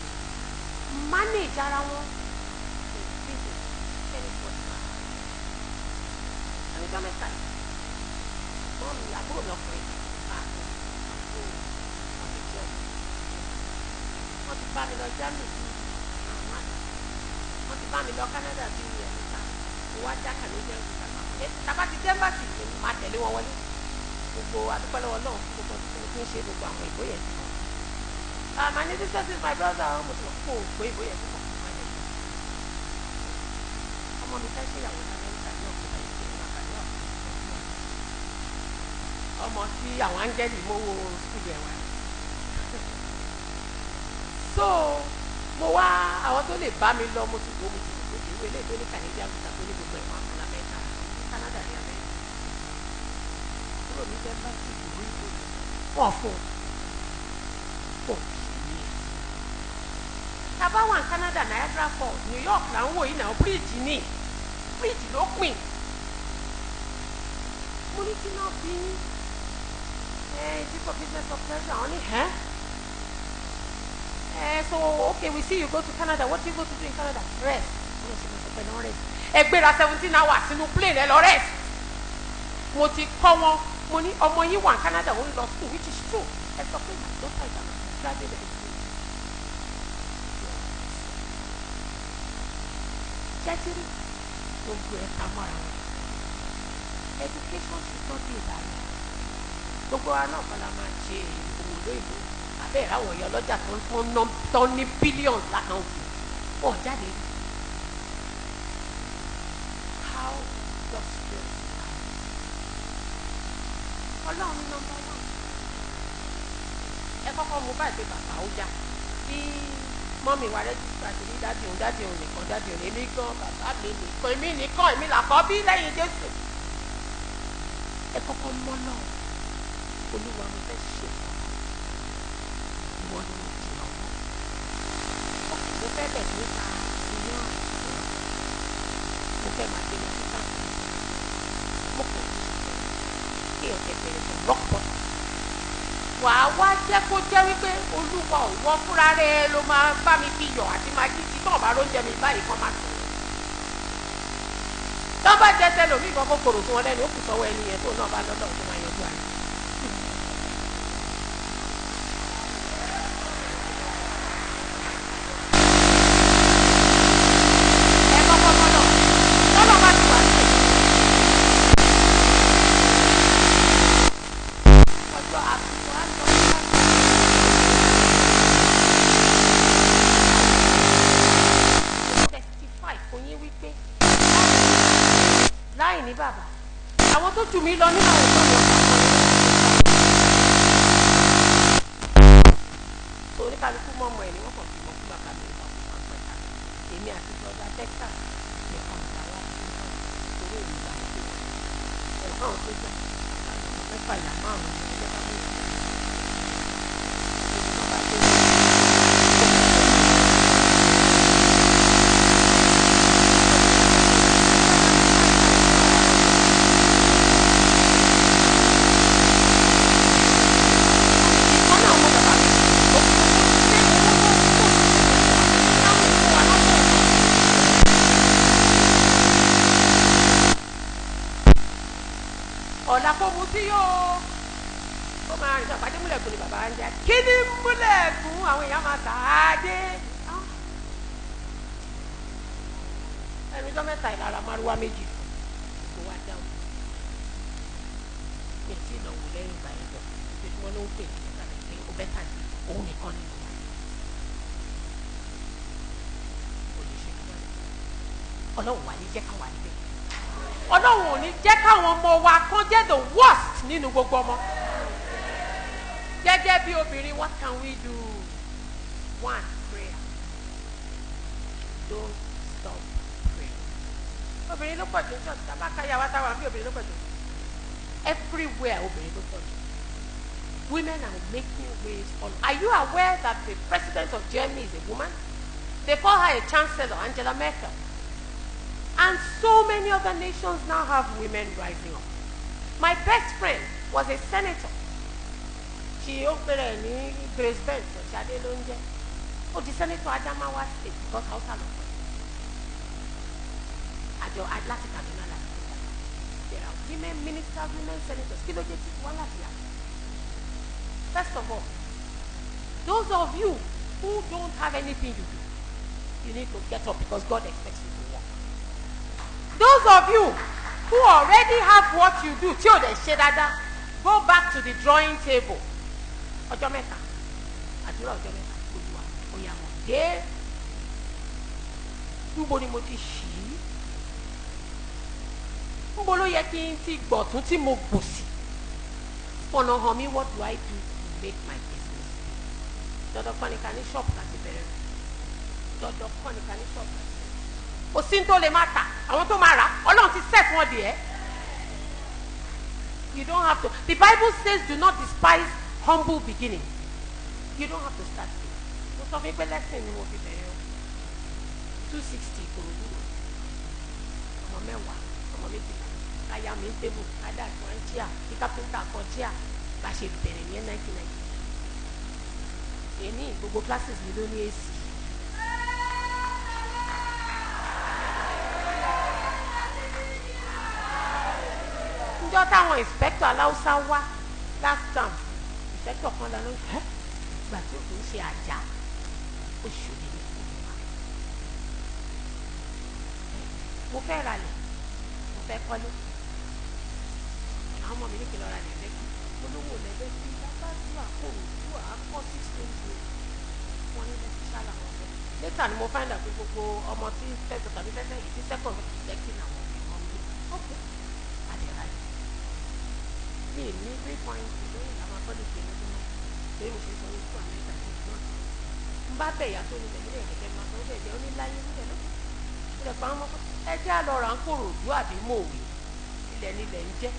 manage ara wọn in business anybody. Ẹni jọ́ mẹ́ta yìí, wọ́n mi àbúrò mi ọkùnrin àbúrò wọ́n ti jẹun. Wọ́n ti bá mi lọ Germany bí àwọn àgbà. Wọ́n ti bá mi lọ Canada bí ẹ̀mẹ́ta. Mo wá já Canadian visa papọ̀. Tàbá ti dé embassy ni màá tẹ̀lé wọn wọlé. Gbogbo adúpẹ́ lọ́wọ́ náà fún gbogbo ọdún tí mo ti ń ṣe gbogbo àwọn ìbò yẹn ti mọ̀. My little sister is my brother. Mo ti mọ̀ kó o gbé ìbò yẹn ti mọ̀. Ọmọ mi fẹ́ ṣèyàwó ní Amẹ́ríkà ní ọ̀pọ̀ ìṣe ní àgbàdo ọmọ tí àwọn áńgẹ́lì mówó skul ẹ̀ wá. So mo wá àwọn tó lè bá mi lọ, mo ti wò mo ti wò pé ìwé ilé tó ní Canadian visa tó ní gbogbo ẹ̀wọ̀n àfọlá mẹ́ta ní Canada ní Amẹ́ríkà. Kúrò ní bẹ́ẹ̀ bá sì ìwé ìwé wọ́n fún un pọ̀ sí i. Tàbá wà ní Canada, Niagara Falls, New York là ń wò yìí náà, bíríìjì ní bíríìjì ló pin. Mo ní kí náà bí ẹ is it for business or pleasure? Àwọn ní ẹ́ ẹ so okay, we see you go to Canada. What do you go to do in Canada? Rest. Mo ṣe mo sọ pé náà rest. Ẹ gbéra 17 hours sínú plane, ẹ lọ rest. Mo ti kọ́ wọn, mo ní ọmọ yín wà ní Canada, ó ń lọ school, which is true. Ẹ sọ pé my daughter is an undergraduate education. Ṣẹ́tírí gbogbo ẹ̀ ká mọ́ra wọn. Education should not be a barrier. Gbogbo wa náà kọ́ la máa ṣe òwò lóyìnbó abẹ́ ìráwọ̀ ẹ̀yọ ọlọ́jà tó ń ní billions l'account wọn jáde. How industrious Ọlọ́run ní number one. Ẹ kọ́kọ́ mú báyìí pé bàbá ó yá bí mummy wa register ti ní daddy òun, daddy òun nìkan, daddy òun, èmi gan, bàbá mi nìkan, èmi nìkan, èmi làkọ́ bí lẹ́yìn Jésù. Ẹ kọ́kọ́ mọ́ náà, Olúwa, mo fẹ́ ṣe, ìwọ ni mo jì lọ́wọ́. Ok, mo fẹ́ bẹ̀ nípa iyán àti ìrọ̀, mo fẹ́ máa gbé lọ sí káàkiri, mo kàn ní kí ọ̀tẹ̀ bẹ̀rẹ̀ from rock bottom. Wàá wá jẹ́ kó jẹ́ wípé Olúwa ò wọ́ fúnra rẹ̀ ló máa bá mi fi yọ̀ àti máa jí tí tán bá ló ń jẹ mi báyìí kan máa sọ̀rọ̀ tán bá jẹ́ tẹlòmíì kan kó korò sí wọn lẹ́nu, ó kù sọ́wọ́ ẹni yẹn tó náà bá lọ́dọ̀ tó máa yanjú àná. Ẹ kọ́kọ́ mọ́ náà tọ́lọ́ bá ti wà sí ọjọ́ àsìkò á lọ sí testify fún yín wípé láì ní bàbá, àwọn tó jù mí lọ nínú àwọn ìtọ́jú ọ̀gá kan tó oníkálukú mọ́ ọmọ ẹ̀ ni wọ́n kàn fi mọ́ fún bàbá mi nípa fún bàbá ẹ̀ka. Èmi àti brother Texas nìkan ìgbà wá sí náà torí èmi ìgbà tó wà ẹ̀rọ káwọn tó gbà bàbá mi ọmọ mẹ́fà, ìyá márùn-ún ní ẹgbẹ́ bá mú ìyá ìgbà bá dé. Ìkan náà ọmọ bàbá mi ó kú ṣé owó tó tó tó fún wa lọ́sẹ̀ náà. Ọ̀la kó mu tí yóò ó máa rìn sọ̀pàdé múlẹ̀kùn ni bàbá ń jẹ́ kí ni múlẹ̀kùn àwọn èèyàn máa tà á dé. Ẹnu ọjọ́ mẹ́ta ìlara márúwá méjì kó wá dáhùn mi tí ì lọ wò lẹ́yìn ìgbà yẹn lọ, ojoojúmọ́ ló ń pè mí nígbà pé ó bẹ́ tà sí òun nìkan nínú wa kò lè ṣe káwọn Ọlọ́run wà ní jẹ́ káwa níbẹ̀. Ọlọ́run ò ní jẹ́ káwọn ọmọ wa kán jẹ́ the worst nínú gbogbo ọmọ. Gẹ́gẹ́ bí obìnrin, what can we do? One, prayer. Don't stop praying. Obìnrin ló pọ̀ jù ní church tábà káyà wá táwa bí obìnrin ló pọ̀ jù everywhere, obìnrin ló pọ̀ jù. Women are making waves all. Are you aware that the president of Germany is a woman? They call her a chancellor, Angela Merkel. And so many other nations now have women rising up. My best friend was a senator. She ó pèrè ní Grace Bent, Ṣadé ló ń jẹ́. Ó di senator Adamawa State because Hausa ló pẹ̀. Àjọ láti Kaduna láti Kaduna. There are women ministers, women senators. Kí ló dé tí wọ́n láti yàtọ̀? First of all, those of you who don't have anything to do, you need to get up because God expects you to work. Those of you who already have what you do, tí o dẹ̀ ṣe dáadáa, go back to the drawing table. Ọjọ́ mẹ́ta, àdúrà ọjọ́ mẹ́ta, Olúwa, ó yá mọ̀ dé. Níbo ni mo ti ṣì í? Níbo ló yẹ kí n ti gbọ̀tún tí mo gbòsì? Fọ̀nà hàn mí, what do I do to make my business? Dandan kọ́ ni ká ní ṣọ́ọ̀bù láti bẹ̀rẹ̀. Dandan kọ́ ni ká ní ṣọ́ọ̀bù láti bẹ̀rẹ̀. Kò sí ní tó lè má tà, àwọn tó máa rà, Ọlọ́run ti set wọn dì ẹ́. You don't have to. The Bible says do not despise humble beginning. You don't have to start big. Mo sọ fún yín pé lesson ni mo fi bẹ̀rẹ̀ o. 260 Ìkòròdú. Ọmọ mẹ́wàá, ọmọ méjìlá. Káyà mi ń table, kádà tí wọ́n ń chair, kí kápẹ́ńtà kan chair. Bá a ṣe bẹ̀rẹ̀ ní 1990. Èní gbogbo classes mi ló ní AC. Njọ́ táwọn inspector aláùsá wá last term, inspector kan lọ ẹ́ gbà tí òkú ń ṣe àjà oṣù ní ìlú wa. Mo fẹ́ ralẹ̀, mo fẹ́ kọ́lé. Àwọn ọmọ mi ní kí n lọ ralẹ̀ lẹ́kọ̀ọ́. Mo lówó lẹ́lẹ́sí bàbá tí wà kó òjú àákọ́ 6 stories. Wọ́n ní Lẹ́kí ṣá làwọn fẹ́. Later ni mo find out pé gbogbo ọmọ tí first tàbí fẹ́fẹ́ yìí tí second Lẹ́kí làwọn ọmọ wọn ń gbé. Okay, àdẹ̀rà yìí. Mi ní 3 point lóyún làwọn akọ́lé ìgbé lọ́dún náà. Torí mo ṣe sọ ní fún Amẹ́ríkà ní ìlú náà. N bá bẹ̀ ìyá tó nílẹ̀ nílẹ̀ ìdẹ̀kẹ́ máa sọ ó dẹ̀ ó ní láyé nílẹ̀ lókè. Ó dẹ̀ pa àwọn ọmọ ẹ jẹ́ àlọ́ rà ń Kòròdú àbí Mòwe. Ilẹ̀ nílẹ̀ ń jẹ́.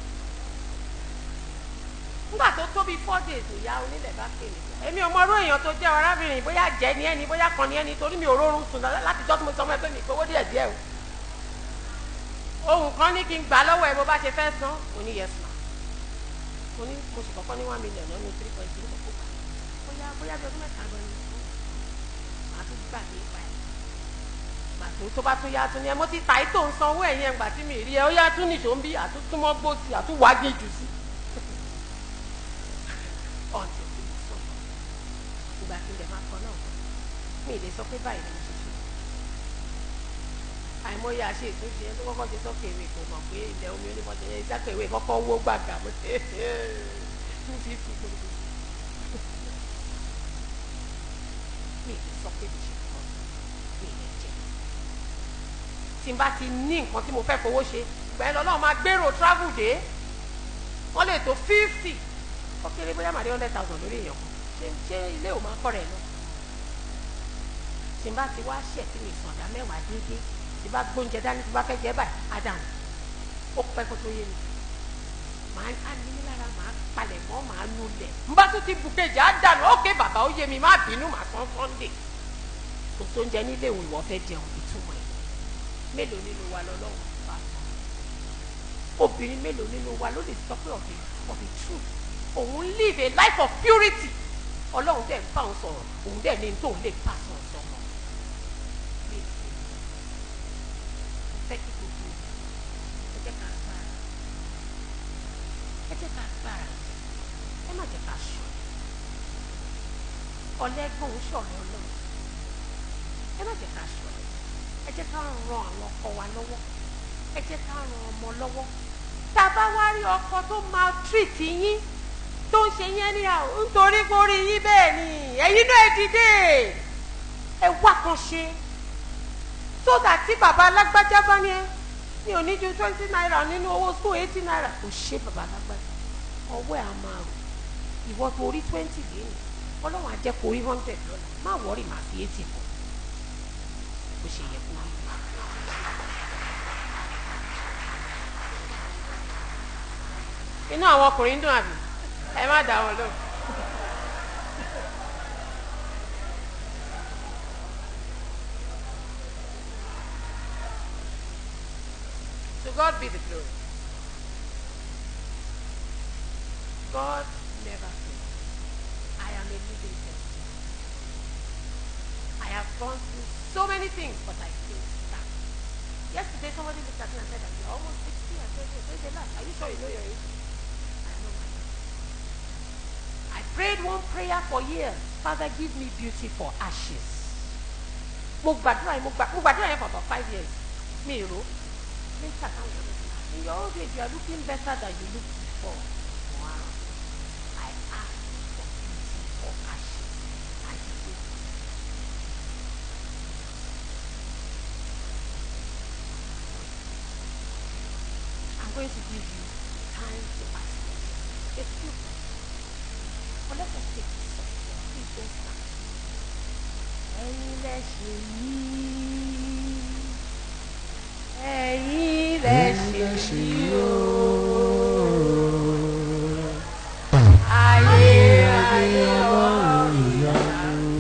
Nígbà tó tó bíi 4 days, ìyá onílẹ̀ bá pè mí. Èmi ò mọ irú èèyàn tó jẹ́ arábìnrin, bóyá jẹ́ ni ẹni, bóyá kan ni ẹni, torí mi ò rórun sùn láti jọ́ tí mo sọ fún ẹ pé mi gbowó díẹ̀ díẹ̀ o. Ohun kan ní kí n gbà lọ́wọ́ ẹ bó bá ṣe fẹ́ san. Mo ní yes ma. Mo ní mo sì kọ́kọ́ ní 1 million lọ́nu 3.3 kókó gbà. Bóyá bóyá bí ọdún mẹ́ta gan ni màá tún gbà mí pa ẹ̀. Gbà tó bá tún yá tún ní ẹ mo ti tà í tó ń sanwó ẹ̀yìn ẹ̀ gbà tí mi rí ẹ ó yá tún nìṣó ń bí àtúntúmọ̀ gbòsì àtúwágé jù sí ọ̀tí tí mo sọ ìgbà tí ilẹ̀ máa kọ náà, mi ì lè sọ pé báyìí ni mo ṣe ṣe. Àìmọye àṣe ìtúnṣe tó kọ́kọ́ ṣe sókè ìwé kò mọ̀ pé ilẹ̀ omi onímọ̀ṣẹ́ yẹn sákè ìwé kọ́kọ́ wó gbàgà mo ṣe 250 gbogbo. Mi ì lè sọ pé mi ṣe kọ́, mi ì lè jẹ. Tí n bá ti ní nǹkan tí mo fẹ́ fowó ṣe, ìgbà yẹn lọ́lọ́run máa gbèrò travel dé, wọ́n lè tó 50, ó kéré bóyá màdé 100,000 lórí èèyàn kan. Ṣé ilé ò máa kọ́ rẹ̀ lọ? Tí n bá ti wá ṣẹ̀ tí mi sànda mẹ́wàá déédéé, tí bá gbóúnjẹ dání, tí bá fẹ́ jẹ báyìí, á dànù. Ó pẹ́ kó tó yé mi, màá á ní mí lára, màá palẹ̀ mọ́, màá nulẹ̀. N bá tún ti bùkẹ́jì, á dànù. Ókè bàbá, ó yé mi, má bínú, màá san Sunday. Kò sóúnjẹ nílé òun, ìwọ fẹ́ jẹun, ìtumọ̀ ẹ̀. Mélòó nínú wa lọ́lọ́run bá sọ? Obìnrin mélòó nínú wa ló lè sọ pé of the truth, òun live a life of purity, Ọlọ́run dẹ̀ ń bá òun sọ̀rọ̀, òun dẹ̀ ní tóun lè pass on sọmọ? Mi ò fẹ́ kí gbogbo ẹ jẹ́ ká gbára, ẹ jẹ́ ká gbára, ẹ má jẹ́ ká sọ ọlẹ́gbọ̀n sọ̀rọ̀ Ọlọ́run. Ẹ má jẹ́ ká sọ, ẹ jẹ́ ká ran àwọn ọkọ wa lọ́wọ́, ẹ jẹ́ ká ran ọmọ lọ́wọ́. Tá a bá wá rí ọkọ tó maltreat yín, tó ń ṣe yín anyhow nítorí pé ó rí yín bẹ́ẹ̀ ni, ẹ̀yin náà ẹ dìde, ẹ wá kan ṣe, so that tí bàbá alágbájá bá ní ẹ ní òní ju ₦20 nínú owó school, ₦80, kò ṣe bàbá alágbájá, ọwọ́ ẹ̀ á máa rò. Ìwọ tó rí 20 lẹ́yìn, Ọlọ́run á jẹ́ kó rí 100 lọ́la. Má worry, má fi 80 kù bó ṣe yẹ kó rí. Inú àwọn ọkùnrin dùn àbí? Ẹ má dá wọn lóhùn. God be the glory. God never fails. I am a living testimony. I have gone through so many things, but I still stand. Yesterday, somebody looked at me and said that you're almost 60. I said, yes. They laughed. Are you sure you know your age? I know my age. I prayed one prayer for years. Father, give me beauty for ashes. Mo gbàdúrà yẹn, mo gbàdúrà yẹn for about 5 years. Mi ò rò. Later, táwọn èèyàn mi sọ, "In your old age, you are looking better than you looked before." Wow. I asked for beauty for ashes and He gave me. I'm going to give you time to ask questions. A few questions. But let us take this song. Please don't stand. Ẹ̀yin lẹ ṣe yìí. Ẹ̀yin lẹ ṣe yìí o. Ayérayé Ọlọ́run ìyanu.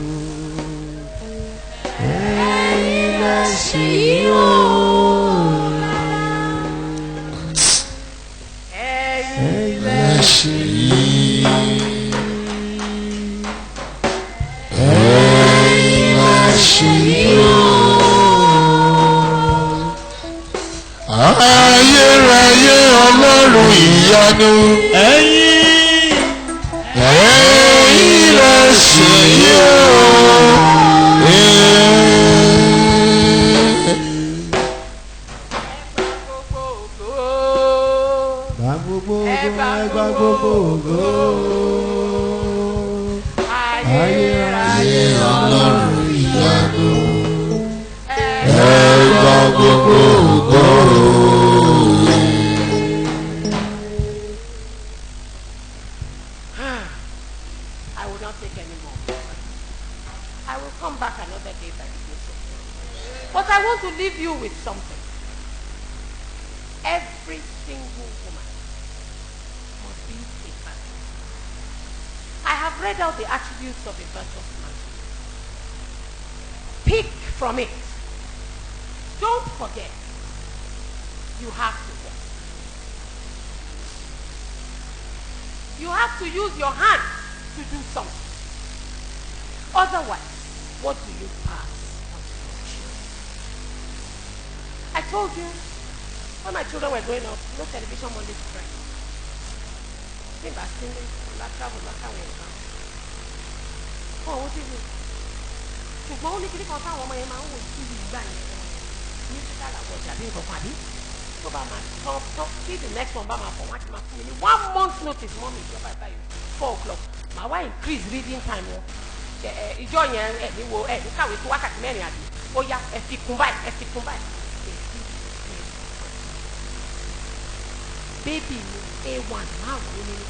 Ẹ̀yin lẹ ṣe yìí o. Ẹ̀yin lẹ Lẹ ṣe yìí. Ẹ̀yin lẹ ṣe yìí o. Ayérayé Ọlọ́run ìyanu. Ẹ̀yin Ẹ̀yin lẹ ṣe yìí o. Gbogbo ògo. Gba gbogbo Ẹ ògo, gba ẹ gba gbogbo ògo. Ayérayé Ọlọ́run ìyanu. Ẹ Ẹ gba gbogbo ògo. I will not take any more. I will come back another day by the grace of God. But I want to leave you with something. Every single woman must be a virtuous man. I have read out the attributes of a virtuous man. Pick from it. Don't forget, you have to work. You have to use your hands to do something. Otherwise, what do you pass on to your children? I told you, when my children were growing up, no television Monday to Friday. Bí n bá sílé, n bá travel lọ sáwọn èèyàn kan. Fún owó TV. Ṣùgbọ́n ó ní kíní kan táwọn ọmọ yẹn máa ń wò TV ìgbà yẹn. Musical award àbí nǹkan kan àbí. Tó bá máa tán tán tí the next one bá máa bọ̀, wọ́n á ti máa fún mi ní one month notice, "Mummy, ìjọba báyìí, 4 o'clock." Màá wá increase reading time wọn. Ẹ ẹ ìjọ yẹn, ẹ ní wo, ẹ ní kàwé tó wákàtí 4 àbí? Ó yá, ẹ fi kún báyìí, ẹ fi kún báyìí. Baby mi A1 márùn-ún ní ní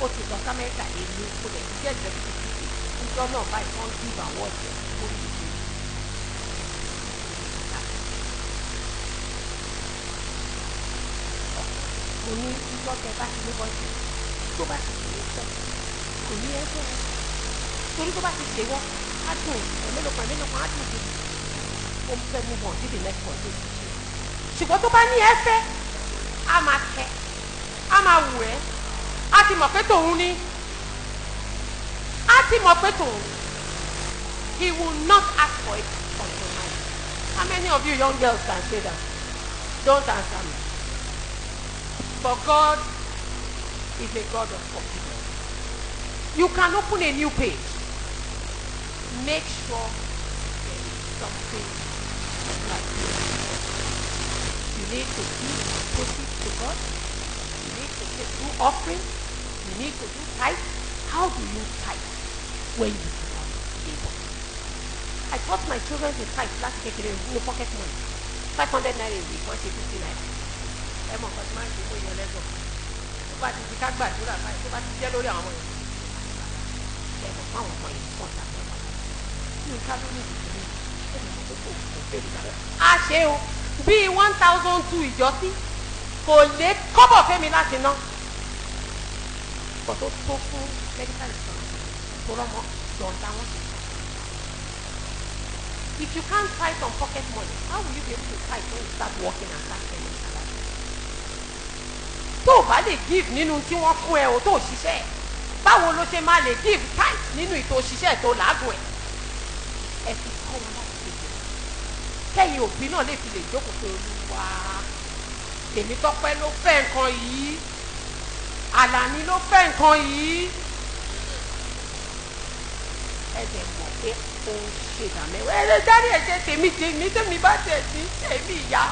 ó ti lọ sí Amẹ́ríkà. Èmi kò dẹ̀ ti jẹ́ executive PA níjọ́ náà báyìí, wọ́n give award ẹ̀ orí ìgbé. Mo ní ìjọ tẹ bá ti ní boyfriend, tó bá ti pè é sọ, kò ní ẹ fẹ́ ẹ, torí tó bá ti pè wọ́n, á dùn ẹ̀mélòó kan ẹ̀mélòó kan, á dùn gidi, ó ń fẹ́ move on to the next one tó ti ṣe. Ṣùgbọ́n tó bá ní ẹ fẹ́, á máa kẹ́, á máa wù ẹ́, á ti mọ̀ pé tòun ni, á ti mọ̀ pé tòun. He will not ask for it until marriage. How many of you young girls can say that? Don't answer me. But God is a God of forgiveness. You can open a new page. Make sure there is something like this. You need to give proceeds to God. You need to do offering. You need to do tithe. How do you tithe when you do not labor? I taught my children to tithe láti kékeré ní pocket money. ₦500 a week, wọ́n ṣe ₦50. Ẹ mọ̀ nǹkan tí máa ń ṣe fún ìyẹn lẹ́gọ̀. Tó bá ti di ká gbàdúrà báyìí, tó bá ti jẹ́ lórí àwọn ọmọ yẹn. Ẹ mọ̀ fún àwọn ọmọ yẹn wọ́n ta fún wọn. Nǹkan ló ní ìdílé. Ẹ mọ̀ pé kò fẹ́ mi. A ṣe o, bíi 1,200 ìjọsí kò lé kọ́bọ̀ fẹ́mi láti ná. Pọ̀ tó tó fún medical insurance tó rọ́mọ yọ̀ǹda wọn. If you can't tithe on pocket money, how will you be able to tithe when you start working and start earning salary? Tó o bá lè give nínú tí wọ́n fún ẹ o tó o ṣiṣẹ́, báwo ló ṣe máa lè give tithe nínú ìtò òṣìṣẹ́ tó làágùn ẹ̀? Ẹ fi kọ́ wọn láti kékeré. Kẹ́yìn òbí náà lè fi lè jókòó pé Olúwa, Tèmítọ́pẹ́ ló fẹ́ nǹkan yìí, Àlàní ló fẹ́ nǹkan yìí. Ẹ dẹ̀ mọ̀ pé ó ń ṣe ìdámẹ́wàá. Ẹ lè dárí ẹ̀jẹ̀ tèmi tèmi tèmi bá tẹ̀ sí tèmi ìyá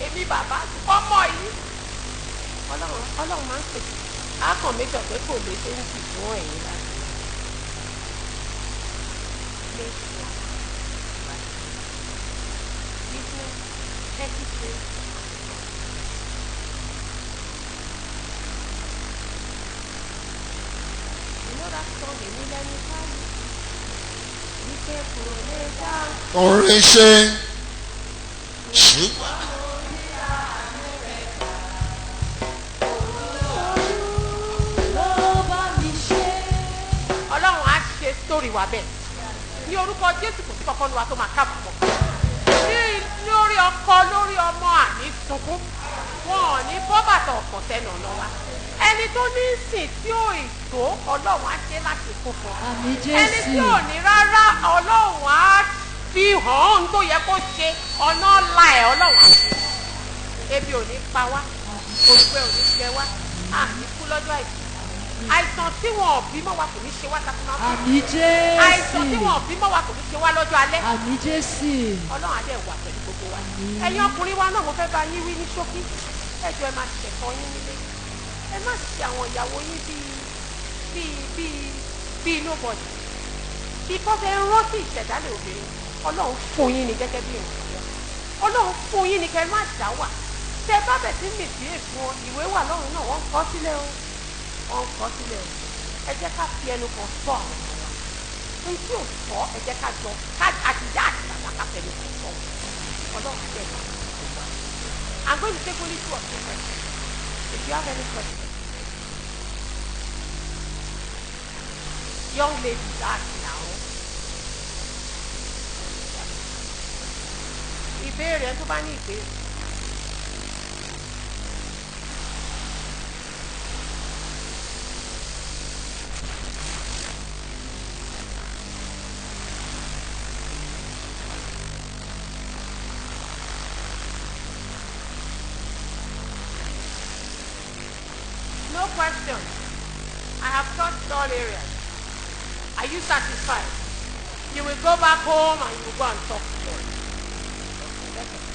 èmi bàbá ọmọ yìí. Ọlọ́run máa ń pèsè. Á kàn méjọ pé kò lè ṣe ń jì fún ẹ̀yin láti. Make sure business, petty trade. You know that song, Èmi lẹ́ni káyọ̀, wípé kò lè dá. Orin ṣe ṣùgbọ́n. Ló bá mi ṣe. Ọlọ́run á ṣe sórí wa bẹ́ẹ̀. Ní orúkọ Jésù, kò sí kankan nu wa tó máa kábàámọ̀. Ní lórí ọkọ, lórí ọmọ, àní sunkún. Wọn ò ní bọ́ bàtà ọ̀pọ̀ sẹ́nu ọ̀nà wa. Ẹni tó ní sìn tí ò ì tó, Ọlọ́run á ṣe láti kún fún un. Àmín. Ẹni Jésù. tí ò ní rárá, Ọlọ́run á fi hàn án tó yẹ kó ṣe ọ̀nà ọ̀la ẹ̀. Ọlọ́run á ṣe. Ebi ò ní pa wá, òǹgbẹ ò ní jẹ wá, àní kú lọ́jọ́ àìsàn. Àìsàn tí wọn ò bí mọ́ wa kò ní ṣe wá takùn máa kú. Àmín. Àìsàn tí Jésù. wọn ò bí mọ́ wa kò ní ṣe wá lọ́jọ́ alẹ́. Àmín Jésù. Ọlọ́run á dẹ̀ wà pẹ̀lú gbogbo wa. Ẹ̀yin ọkùnrin wa náà, mo fẹ́ bá yín wí ní ṣókí. Ẹ jọ̀ọ́, ẹ máa ṣẹ̀tọ́ yín nílé. Ẹ má ṣe àwọn ìyàwó yín bíi nobody, because ẹ rántí ìṣẹ̀dálẹ̀ obìnrin. Ọlọ́run fún yín ni gẹ́gẹ́ bí ìrànlọ́wọ́. Ọlọ́run fún yín ni kẹ́ ẹ má dá wà. Tẹ bá bẹ̀ sí misbehave fún ọ, ìwé wà lọ́run náà, wọ́n ń kọ́ sílẹ̀ o, wọ́n ń kọ́ sílẹ̀ o. Ẹ jẹ́ ká fi ẹnu kan sọ àwọn ọmọ wa ohun tí ò tọ́. Ẹ jẹ́ ká jọ ká àtìyá àti bàbá ká fẹnu kan sọ wọn. Ọlọ́run á dẹ̀ wà pẹ̀lú wa. I'm going to take only two or three questions. If you have any questions. Young ladies, ask now. Ìbéèrè, ẹ tó bá ní ìbéèrè. No question. I have touched all areas. Are you satisfied? You will go back home and you will go and talk to them. Okay, let us.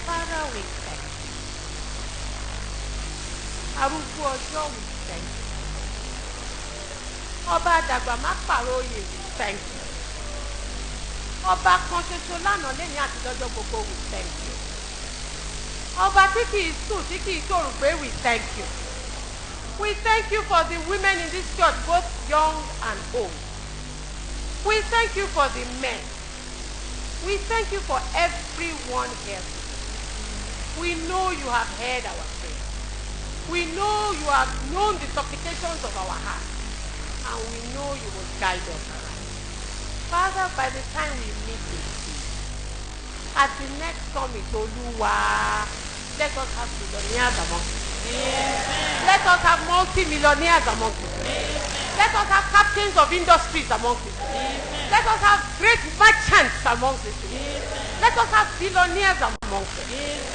Father, we thank you. Arúgbó ọjọ́, we thank you. Ọba àdàgbà má pààrọ̀ oyè, we thank you. Ọba kan ṣoṣo lánàá, lẹ́yìn àti lọ́jọ́ gbogbo, we thank you. Ọba tí kìí sùn, tí kìí tòrùgbé, we thank you. We thank you for the women in this church, both young and old. We thank you for the men. We thank you for everyone here today. We know you have heard our prayer. We know you have known the supplications of our heart. And we know you will guide us aright. Father, by the time we meet again, at the next summit, Olúwa, let us have billionaires among us. Let us have multi-millionaires among us. Let us have captains of industries among us. Let us have great merchants among us. Let us have billionaires among us.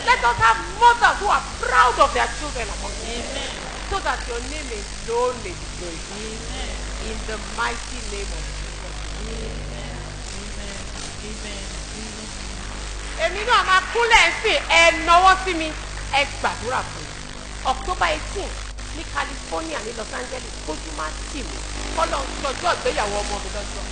Let us have mothers who are proud of their children among us. So that your name alone may be glorified. In the mighty name of Jesus. Èmi náà máa kúnlẹ̀ sí ẹ, náwó sí mi, ẹ gbàdúrà fún mi. October 18 ní California, ní Los Angeles, kójú má tì mí, kọ́lọ́ ń sọjọ́ ìgbéyàwó ọmọ mi lọ́jọ́.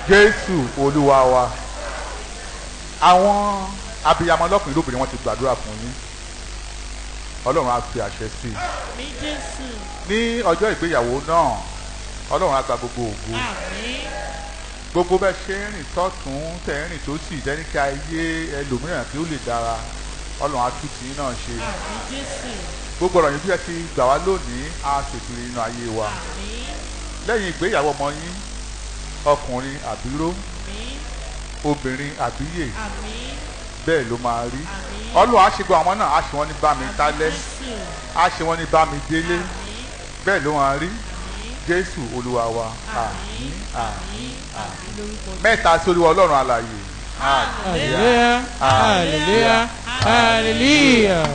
Jésù Olúwa wa. Àwọn abiyamọ lọ́kùnrin lóbìnrin, wọ́n ti gbàdúrà fún yín. Ọlọ́run á fi àṣẹ sí i. Àmín, Jésù. Ní ọjọ́ ìgbéyàwó náà, Ọlọ́run á gba gbogbo ògo. Àmín. Gbogbo bẹ́ẹ̀ ṣe ń rìn sọ́tún, tẹ̀ ń rìn sósì, jẹ́ ní kí ayé ẹlòmíràn kí ó lè dára, Ọlọ́run á tún tìyín náà ṣe. Àmín, Jésù. Gbogbo ọ̀rọ̀ yìí bí ẹ ti gbà wá lónìí á ṣètò nínú ayé wa. Àmín. Lẹ́yìn ìgbéyàwó ọmọ yín, ọkùnrin àbíró, Àmín. obìnrin àbíyè, Àmín. bẹ́ẹ̀ ló máa rí. Àmín. Ọlọ́run á ṣe gbọ́ àwọn náà, á ṣe wọ́n ní bá mi tálẹ́, Jésù. á ṣe wọ́n ní bá mi délé. Àmín. Bẹ́ẹ̀ ló máa rí. Àmín. Jésù Olúwa wa. Àmín, àmín, Àmín lórúkọ. Mẹ́ta sí Olúwa Ọlọ́run alààyè. Hallelujah, hallelujah, hallelujah.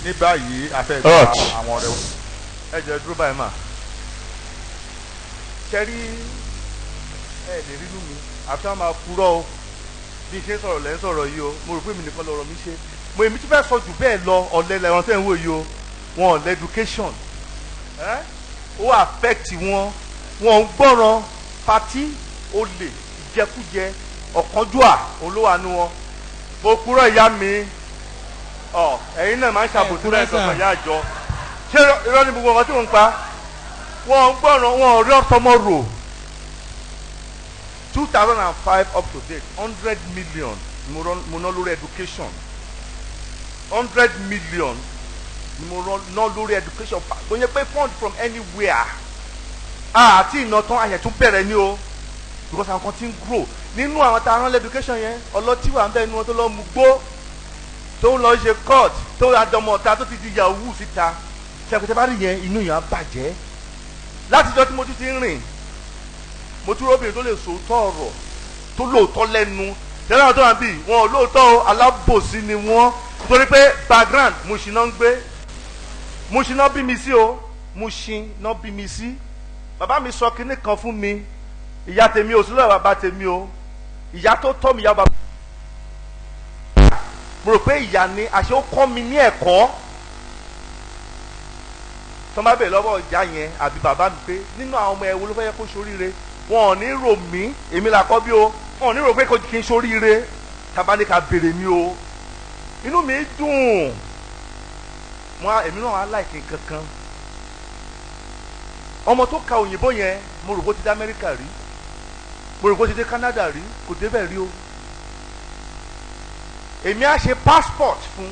Ní báyìí, a fẹ́ gba Alright. àwọn ọ̀rẹ́ wa. Ẹ jẹ́ dúró báyìí mà. Ṣe rí, ẹ lè rí inú mi àfi àwọn máa purọ́ o. Bí n ṣe ń sọ̀rọ̀ lẹ́ ń sọ̀rọ̀ yìí o, mo rò pé èmi nìkan lọ̀rọ̀ mi ṣe mo. Èmi tún fẹ́ sọ jù bẹ́ẹ̀ lọ. Ọ̀lẹ lẹ́wọ̀n tẹ́ ń wò yìí o, wọn ò lẹ́dúkéṣọ̀n ẹ́, ó affect wọn, wọn ń gbọ́ràn, party, olè, ìjẹkújẹ, ọ̀kánjúà, òun ló wà nú wọn. Mo purọ́, ìyá mi? Ọ ẹ̀yin náà máa ń ṣàbòsí rẹ̀ sọ̀tàn ìyá àjọ. Ṣé irọ́ ni gbogbo ọmọ tí mò ń pa? Wọn ń gbọ́ràn, wọn ò rí ọ̀tọ́mọ rò. 2005 up to date, 100 million mo ná lórí education. 100 million ni mo ná lórí education. Kò yẹ pé fund from anywhere àti ìná tán, àyẹ̀ tún bẹ̀rẹ̀ ní o, because àwọn kan ti ń grow nínú àwọn tá a rán education yẹn. Ọlọ́tí wà ń bẹ́ẹ̀ ni, wọn tó lọ́ mu gbó, tó ń lọ ṣe court, tó ń adọmọ ọ̀tá, tó ti di yahoo síta. Ṣàkóso bá rí yẹn, inú yẹn á bàjẹ́. Látijọ́ tí mo tún ti ń rìn, mo tún róbìnrin tó lè sòótọ́ ọ̀rọ̀, tó lóòótọ́ lẹ́nu. Tẹ́lẹ̀ àwọn tó wà níbí, wọn ò lóòótọ́ o, alábòsí ni wọ́n, torí pé background Mushin náà ń gbé. Mushin náà bí mi sí o, Mushin náà bí mi sí. Bàbá mi sọ kinní kan fún mi. Ìyá tèmi ò sí lọ́wọ́ bàbá tèmi o. Ìyá tó tọ́ mi, ìyá bàbá, mo rò pé ìyá ni, àṣé ó kọ́ mi ní ẹ̀kọ́. Tó má bèèrè lọ́wọ́ ìyá yẹn àbí bàbá mi pé nínú àwọn ọmọ ẹ̀ wo ló fẹ́ yẹ kó ṣoríire, wọn ò ní rò mí. Èmi là kọ́ bí o. Wọn ò ní rò pé kí n ṣoríire. Tábà ní ká béèrè mi o, inú mi dùn. Mo èmi náà á láìkí kankan. Ọmọ tó ka òyìnbó yẹn, mo rò bó ti dé Amẹ́ríkà rí, mo rò bó ti dé Canada rí, kò débẹ̀ rí o. Èmi á ṣe passport fún.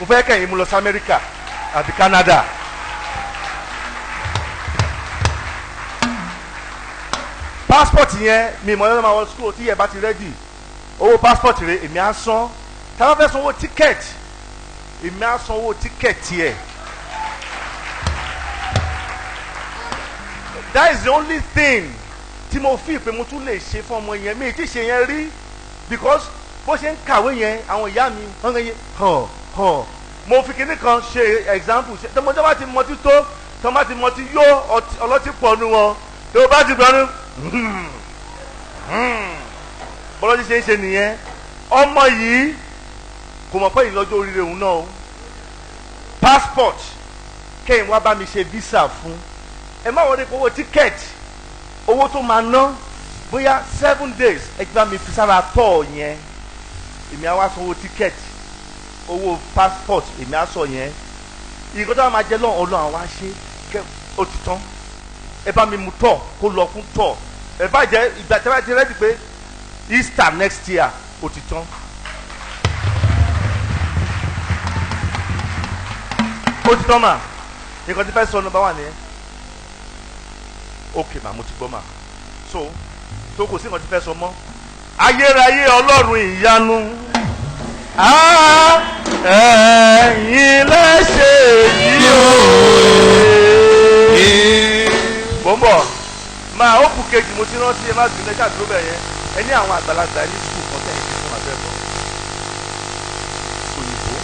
Mo fẹ́ kẹ́yìn mu lọ sí Amẹ́ríkà àbí Canada. Passport yẹn, mi ìmọ̀ ẹ̀rọ máa wọ school. Tí yẹn bá ti ready, owó passport rẹ̀ èmi á san. Tá a bá fẹ́ sanwó ticket, èmi á sanwó ticket yẹ. That is the only thing tí mo fi pé mo tún lè ṣe fún ọmọ yẹn. Mi ì tí ṣe yẹn rí, because bó ṣe ń kàwé yẹn, àwọn ìyá mi wọ́n ń yẹ hàn hàn. Mo fi kinní kan ṣe example. Ṣe tọmọdé bá ti mọtí tó, tọmọ bá ti mọtí yó, ọlọ́tí pọ̀ nu wọn, tó bá ti gbọ́n ní bọ́lọ́tí ṣe ń ṣe nìyẹn. Ọmọ yìí kò mọ̀ pé ìlọ́jọ́ oríire òun náà o. Passport kẹ́yìn wá bá mi ṣe visa fún. Ẹ má wọlé owó ticket, owó tó máa ná bóyá 7 days, ẹ ti bá mi fi sára tọ̀ yẹn. Èmi á wá sanwó ticket, owó passport èmi á sọ yẹn. Ìkọ́ tó bá máa jẹ lọ́wọ́, Ọlọ́run àwa ṣe kẹ́ ó ti tán. Ẹ bá mi mú tọ̀ kó lọ fún tọ̀. Ẹ bá jẹ́ ìgbà tí a bá ti ready pé Easter next year, ó ti tán. Ó ti tán mà. Nǹkan tí fẹ́ sọ number one nìyẹn. Ok mà, mo ti gbọ́ mà. So tó kò sí nǹkan tí fẹ́ sọ mọ́. Ayérayé Ọlọ́run ìyanu, ah, ẹ̀yin lẹ́sẹ̀ yìí o. Mo ń bọ̀ máa ó kù kejì. Mo ti rántí, ẹ má bínú, ẹ ṣàdúró bẹ̀ yẹn. Ẹ ní àwọn àgbàlagbà ní school kan tẹ̀yìn sí fún abẹ́bọ̀ òyìnbó.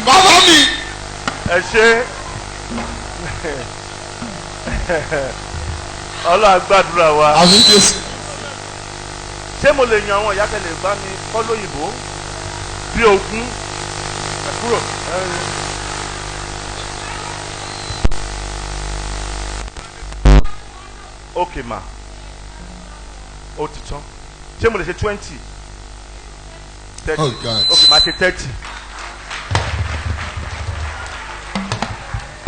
Bàbá mi. Ẹ ṣe, Ọlọ́run gbàdúrà wa. Àmín, Jésù. Ṣé mo lè yan àwọn ìyá tẹ̀lé bá mi kọ́ lóyìnbó bí 20? Ẹ kúrò. Ok ma, Ó ti tán. Ṣé mo lè ṣe 20, 30? Oh, God. Ok, máa ṣe 30.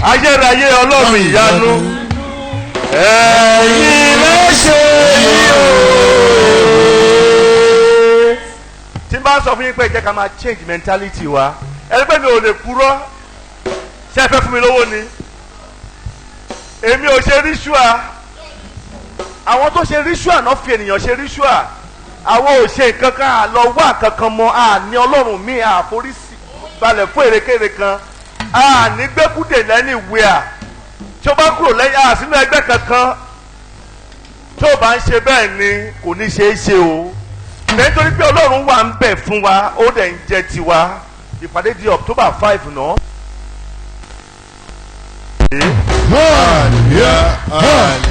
Ayérayé Ọlọ́run ìyanu, ẹ̀yin lè ṣe yìí o. Tí n bá sọ fún yín pé jẹ́ ká máa change mentality wa, ẹni pé mi ò lè purọ́. Ṣé ẹ fẹ́ fún mi lówó ni? Èmi ò ṣe ritual. Àwọn tó ṣe ritual náà fi ènìyàn ṣe ritual. Àwọn ò ṣe nǹkan kan, àlọ́ wá kankan mọ́. Àní Ọlọ́run mi àforí balẹ̀ fún èrèkèrè kan, àní gbẹ́kúdè lẹ́ni wíà tí ó bá kúrò lẹ́yìn àsínú ẹgbẹ́ kankan. Tí ó bá ń ṣe bẹ́ẹ̀ ni kò ní ṣe é ṣe o, nítorí pé Ọlọ́run wà ń bẹ̀ fún wa, ó dẹ̀ ń jẹ́ tiwa. Ìpàdé di October 5 náà. Hallelujah. Hallelujah.